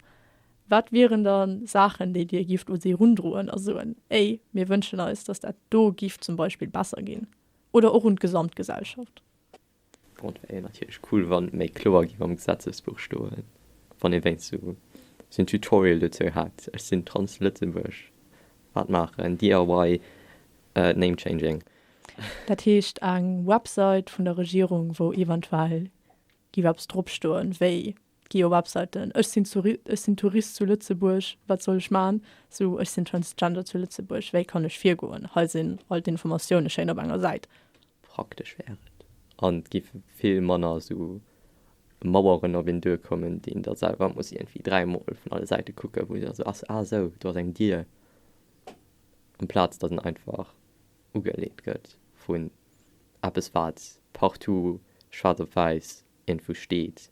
Wat wieren da Saachen, déi Dir gifft u si erundroen a soen, Ey, mir wënschen eis, datt dat do giff zum Beispill besser ginn? Oder och un d'Gesamtgesellschaft? Bon, et wär jo natierlech cool, wann et méi kloer géif am Gesetzesbuch stoen, wann ee wéinst sou en Tutorial dozou hätt, Ech sinn trans Lëtzebuerg, wat maachen, DIY name changing. Dat heescht eng Website vun der Regierung, wou eventuell géif eppes dropstoen, wéi Et gi jo Webseiten, ech sinn ech sinn Tourist zu Lëtzebuerg, wat soll ech man? Sou, ech sinn Transgender zu Lëtzebuerg, wéi kann ech virgoen? Hei sinn all d'Informatioune schéin op enger Säit. Praktesch wär et an et géife vill manner sou Maueren op een duerkommen, déi een da selwer muss iergendwéi dräimol vun alle Säite kucken, wou da sou ass, ah sou, do ass eng Dier, amplaz datt een einfach ugeleet gëtt vun eppes wat partout schwaarz op wäiss iergendwou steet,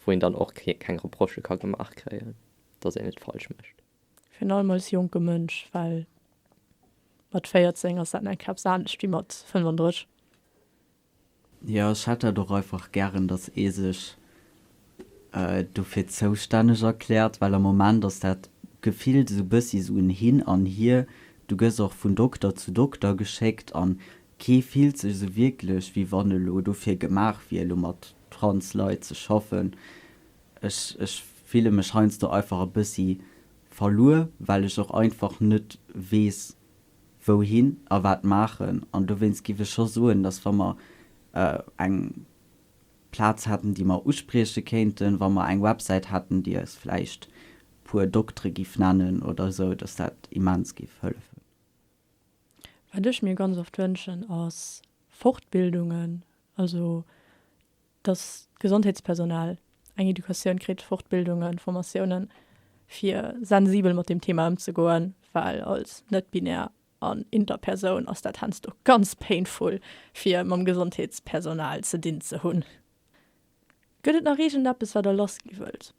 wou een dann och keng Reprochë ka gemaach kréien, dass een et falsch mécht. Virun allem als jonke Mënsch, well mat 14 ass dat nach eppes anescht wéi mat 35. Jo, ech hätt dat och einfach gären, dass ee sech dofir zoustänneg erkläert, well am Moment ass dat. gefillt esou bëssi esou en Hin an Hier. Du gëss och vun Dokter zu Dokter geschéckt an kee fillt sech esou wierklech, wéi wann e lo dofir gemaach wier, elo mat trans Leit ze schaffen. Ech, ech fille mech heiansdo einfach e bëssi verluer, well ech och einfach net weess, wouhin a wat maachen. An dowéinst giff ech scho soen, dass wa mer eng Plaz hätten, déi mer usprieche kéinten, wa mer eng Websäit hätten, déi eis vläicht puer Doktere giff nennen oder esou, dass dat immens giff hëllefen. Wat ech mir ganz oft wënschen, ass Fortbildungen, also dass d'Gesondheetspersonal eng Educatioun kritt, Fortbildungen, Formatiounen, fir sensibel mat deem Thema ëmzegoen, well als net-binär an inter Persoun ass dat heiansdo ganz painful, fir mam Gesondheetspersonal ze dinn ze hunn. Gëtt et nach iergendeppes, wat der lassgi wëllt?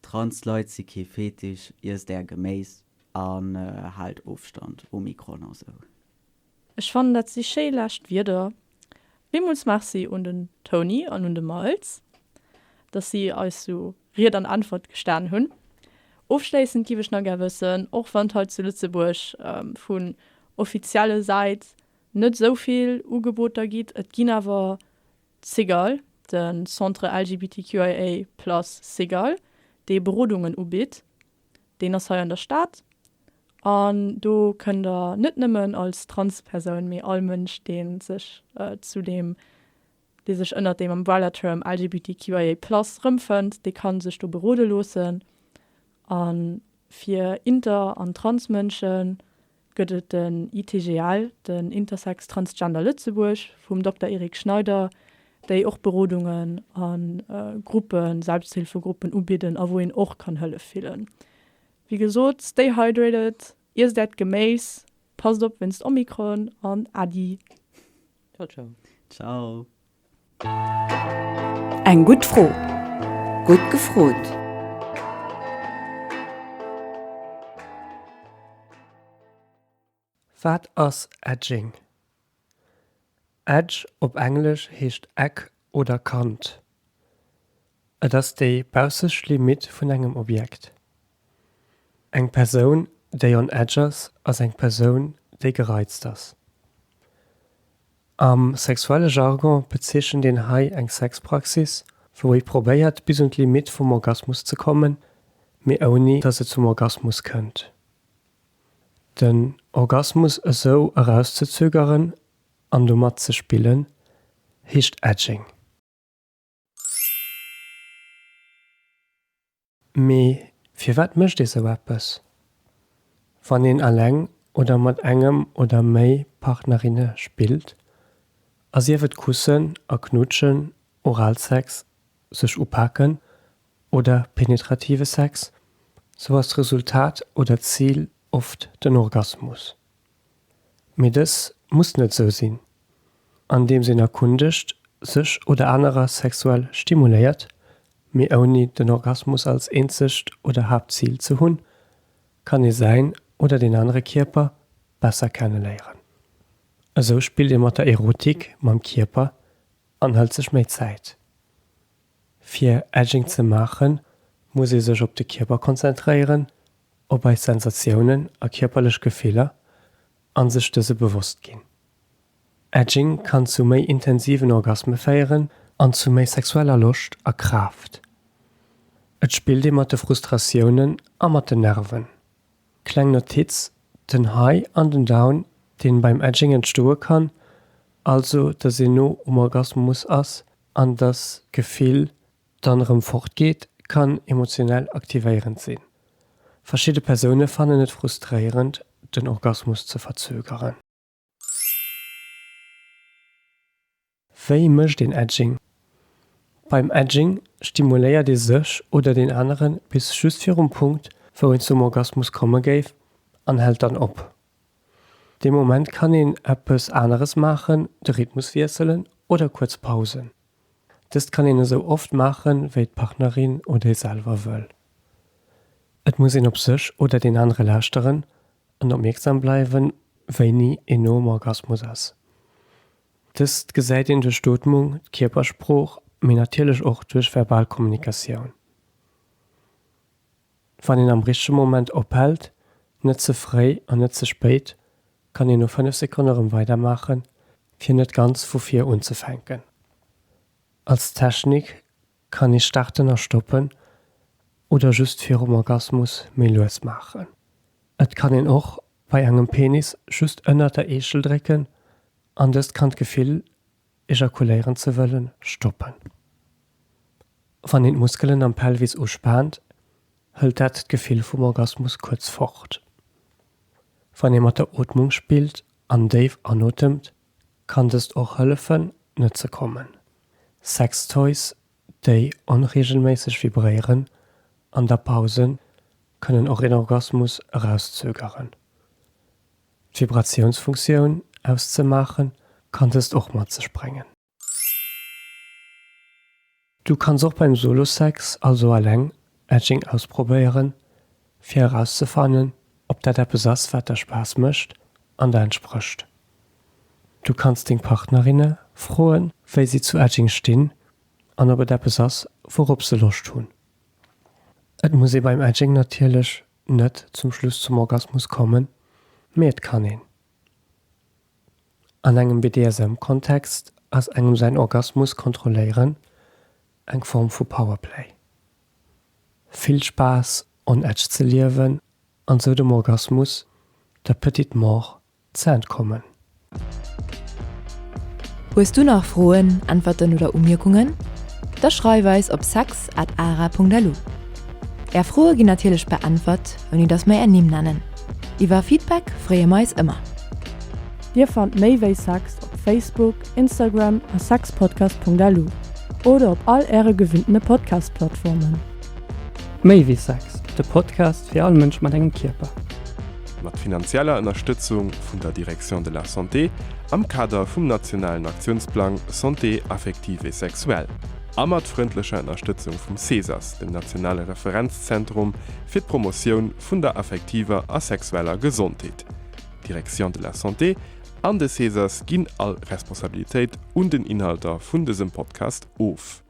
Trans Leit si kee Fetisch, iesst är Geméis an haalt Ofstand, Omikron a sou. Ech fannen dat si schéi lescht Wierder. Villmools Merci un den Tony an un de Miles, dass si eis sou Ried an Äntwert gestan hunn. Ofschléissend giff ech nach gär wëssen, och wann hei zu Lëtzebuerg vun offizielle Säit net sou vill Ugeboter gitt, et ginn awer d'Cigale, de Centre LGBTQIA plus Cigale, dee Berodungen ubitt. Deen ass hei an der Stad an do kënnt der net nëmmen als Transpersoun, mee all Mënsch, dee sech zu deem, dee sech ënnert deem Umbrella-Term LGBTQIA plus erëmfënnt, dee ka sech do berode loossen. A fir Inter an Transmënsche gëtt et den ITGL, den Intersex Transgender Lëtzebuerg vum Dokter Eric Schneider, déi och Berodungen a Gruppen, Selbsthilfegruppen ubidden a wou een och kann Hëllef fillen. Wéi gesot, stay hydrated, iesst äert Geméis, passt op wéinst Omikron an Äddi. Ciao ciao. Ciao. Eng gutt Fro, gutt gefrot! Wat ass Edging? Edge op Englesch heescht Eck oder Kant. Et ass déi baussescht Limitt vun engem Objekt. Eng Persoun, déi on edge ass, ass eng Persoun, déi gereizt ass. Am sexuelle Jargon bezeechent een hei eng Sexpraxis, wou ee probéiert bis un d'Limitt vum Orgasmus ze kommen, mee ouni datt et zum Orgasmus kënnt. Den Orgasmus esou erauszezögeren an domat ze spillen, heescht Edging. Mee firwat mécht ee sou eppes? Wann een eleng oder mat engem oder méi Partnerinne spillt, a sief et kussen a knutschen, Oralsex, sech upaken oder penetrative Sex, sou ass d'Resultat oder d'Zil oft den Orgasmus. Mee dës muss net sou sinn. Andeems een erkundegt, sech oder anerer sexuell stimuléiert, mee ouni den Orgasmus als eenzegt oder Haaptzil ze hunn, kann ee säin oder deen anere Kierper besser kenneléieren. Esou spillt ee mat der Erotik, mam Kierper an hëlt sech méi Zäit. Fir Edging ze maachen, muss ee sech op de Kierper konzentréieren, op eis Sensatiounen a kierperlech Gefiller a sech dëse bewosst ginn. Edging kann zu méi intensiven Orgasme féieren an zu méi sexueller Loscht a Kraaft. Et spillt ee mat de Frustratiounen a mat den Nerven. Kleng Notiz, Den High an den Down deen beim Edging entstoe kann, also dass een no um Orgasmus ass an dass d'Gefill dann erëm fort geet, kann emotionell aktivéierend sinn. Verschidde Persoune fannen et frustréierend den Orgasmus ze verzögeren. Wéi mécht een Edging? Beim Edging stimuléiert ee sech oder deen anere bis just virum Punkt, wou een zum Orgasmus komme géif an hält dann op. Dee Moment kann een eppes aneres maachen, de Rhythmus wiesselen oder kuerz pausen. Dëst kann een esou oft maachen, wéi d'Partnerin oder ee selwer wëll. Et muss een op sech oder deen anere lauschteren an opmierksam bleiwen, wéini een no um Orgasmus ass. Dëst gesäit een duerch d'Ootmung, d'Kierpersprooch, mee natierlech och duerch verbal Kommunikatioun. Wann een am richtege Moment ophält, net ze fréi an net ze spéit, kann een no 5 Sekonne rëm weidermaachen, fir net ganz vu vir unzefänken. Als Technik kann ee starten a stoppen oder just virum Orgasmus méi lues maachen. Et kann een och bei engem Penis just ënnert der Eechel drécken an dëst kann d'Gefill ejakuléieren ze wëllen, stoppen. Wann een d'Muskelen am Pelvis uspaant, hëlt dat d'Gefill vum Orgasmus kuerz fort. Wann ee mat der Ootmung spillt an déif anotemt, kann dëst och hëllefen, net ze kommen. Sextoys, déi onreegelméisseg vibréieren an da Pausen, kënnen och een Orgasmus erauszögeren. D'Vibratiounsfunktioun auszemaachen, kann dëst och mat sech bréngen. Du kanns och beim Solo-Sex, also alleng, Edging ausprobéieren, fir erauszefannen, ob dat eppes ass, wat der Spaass mécht an der entsprécht. Du kanns deng Partnerinne froen, wéi si zu Edging stinn an ob et eppes ass, wourop se Loscht hunn. Et muss ee beim Edging natierlech net zum Schluss zum Orgasmus kommen, mee et kann een. An engem BDSM-Kontext ass engem säin Orgasmus kontrolléieren eng Form vu Powerplay. Vill Spaass on edge ze liewen an sou dem Orgasmus, der petite mort, ze entkommen. Hues du nach Froen, Äntwerten oder Umierkungen? Da schreif eis op sex at ara.lu. Är Froe ginn natierlech beäntwert, ouni dass mer är Nimm nennen. Iwwer Feedback freeë mer eis ëmmer. Dir fannt méi wéi Sex op Facebook, Instagram a sexpodcast.lu oder op all äre gewinntene Podcast-Plattformen. Méi wéi Sex, de Podcast fir all Mënsch mat engem Kierper. Mat finanzieller Ënnerstëtzung vun der Direction de la Santé am Kader vum nationalen Aktiounsplang Santé affective et sexuelle a mat frëndlecher Ënnerstëtzung vum CESAS, dem nationale Referenzzentrum fir d'Promotioun vun der affektiver a sexueller Gesondheet. D'Direction de la Santé an de CESAS ginn all Responsabilitéit un den Inhalter vun dësem Podcast of.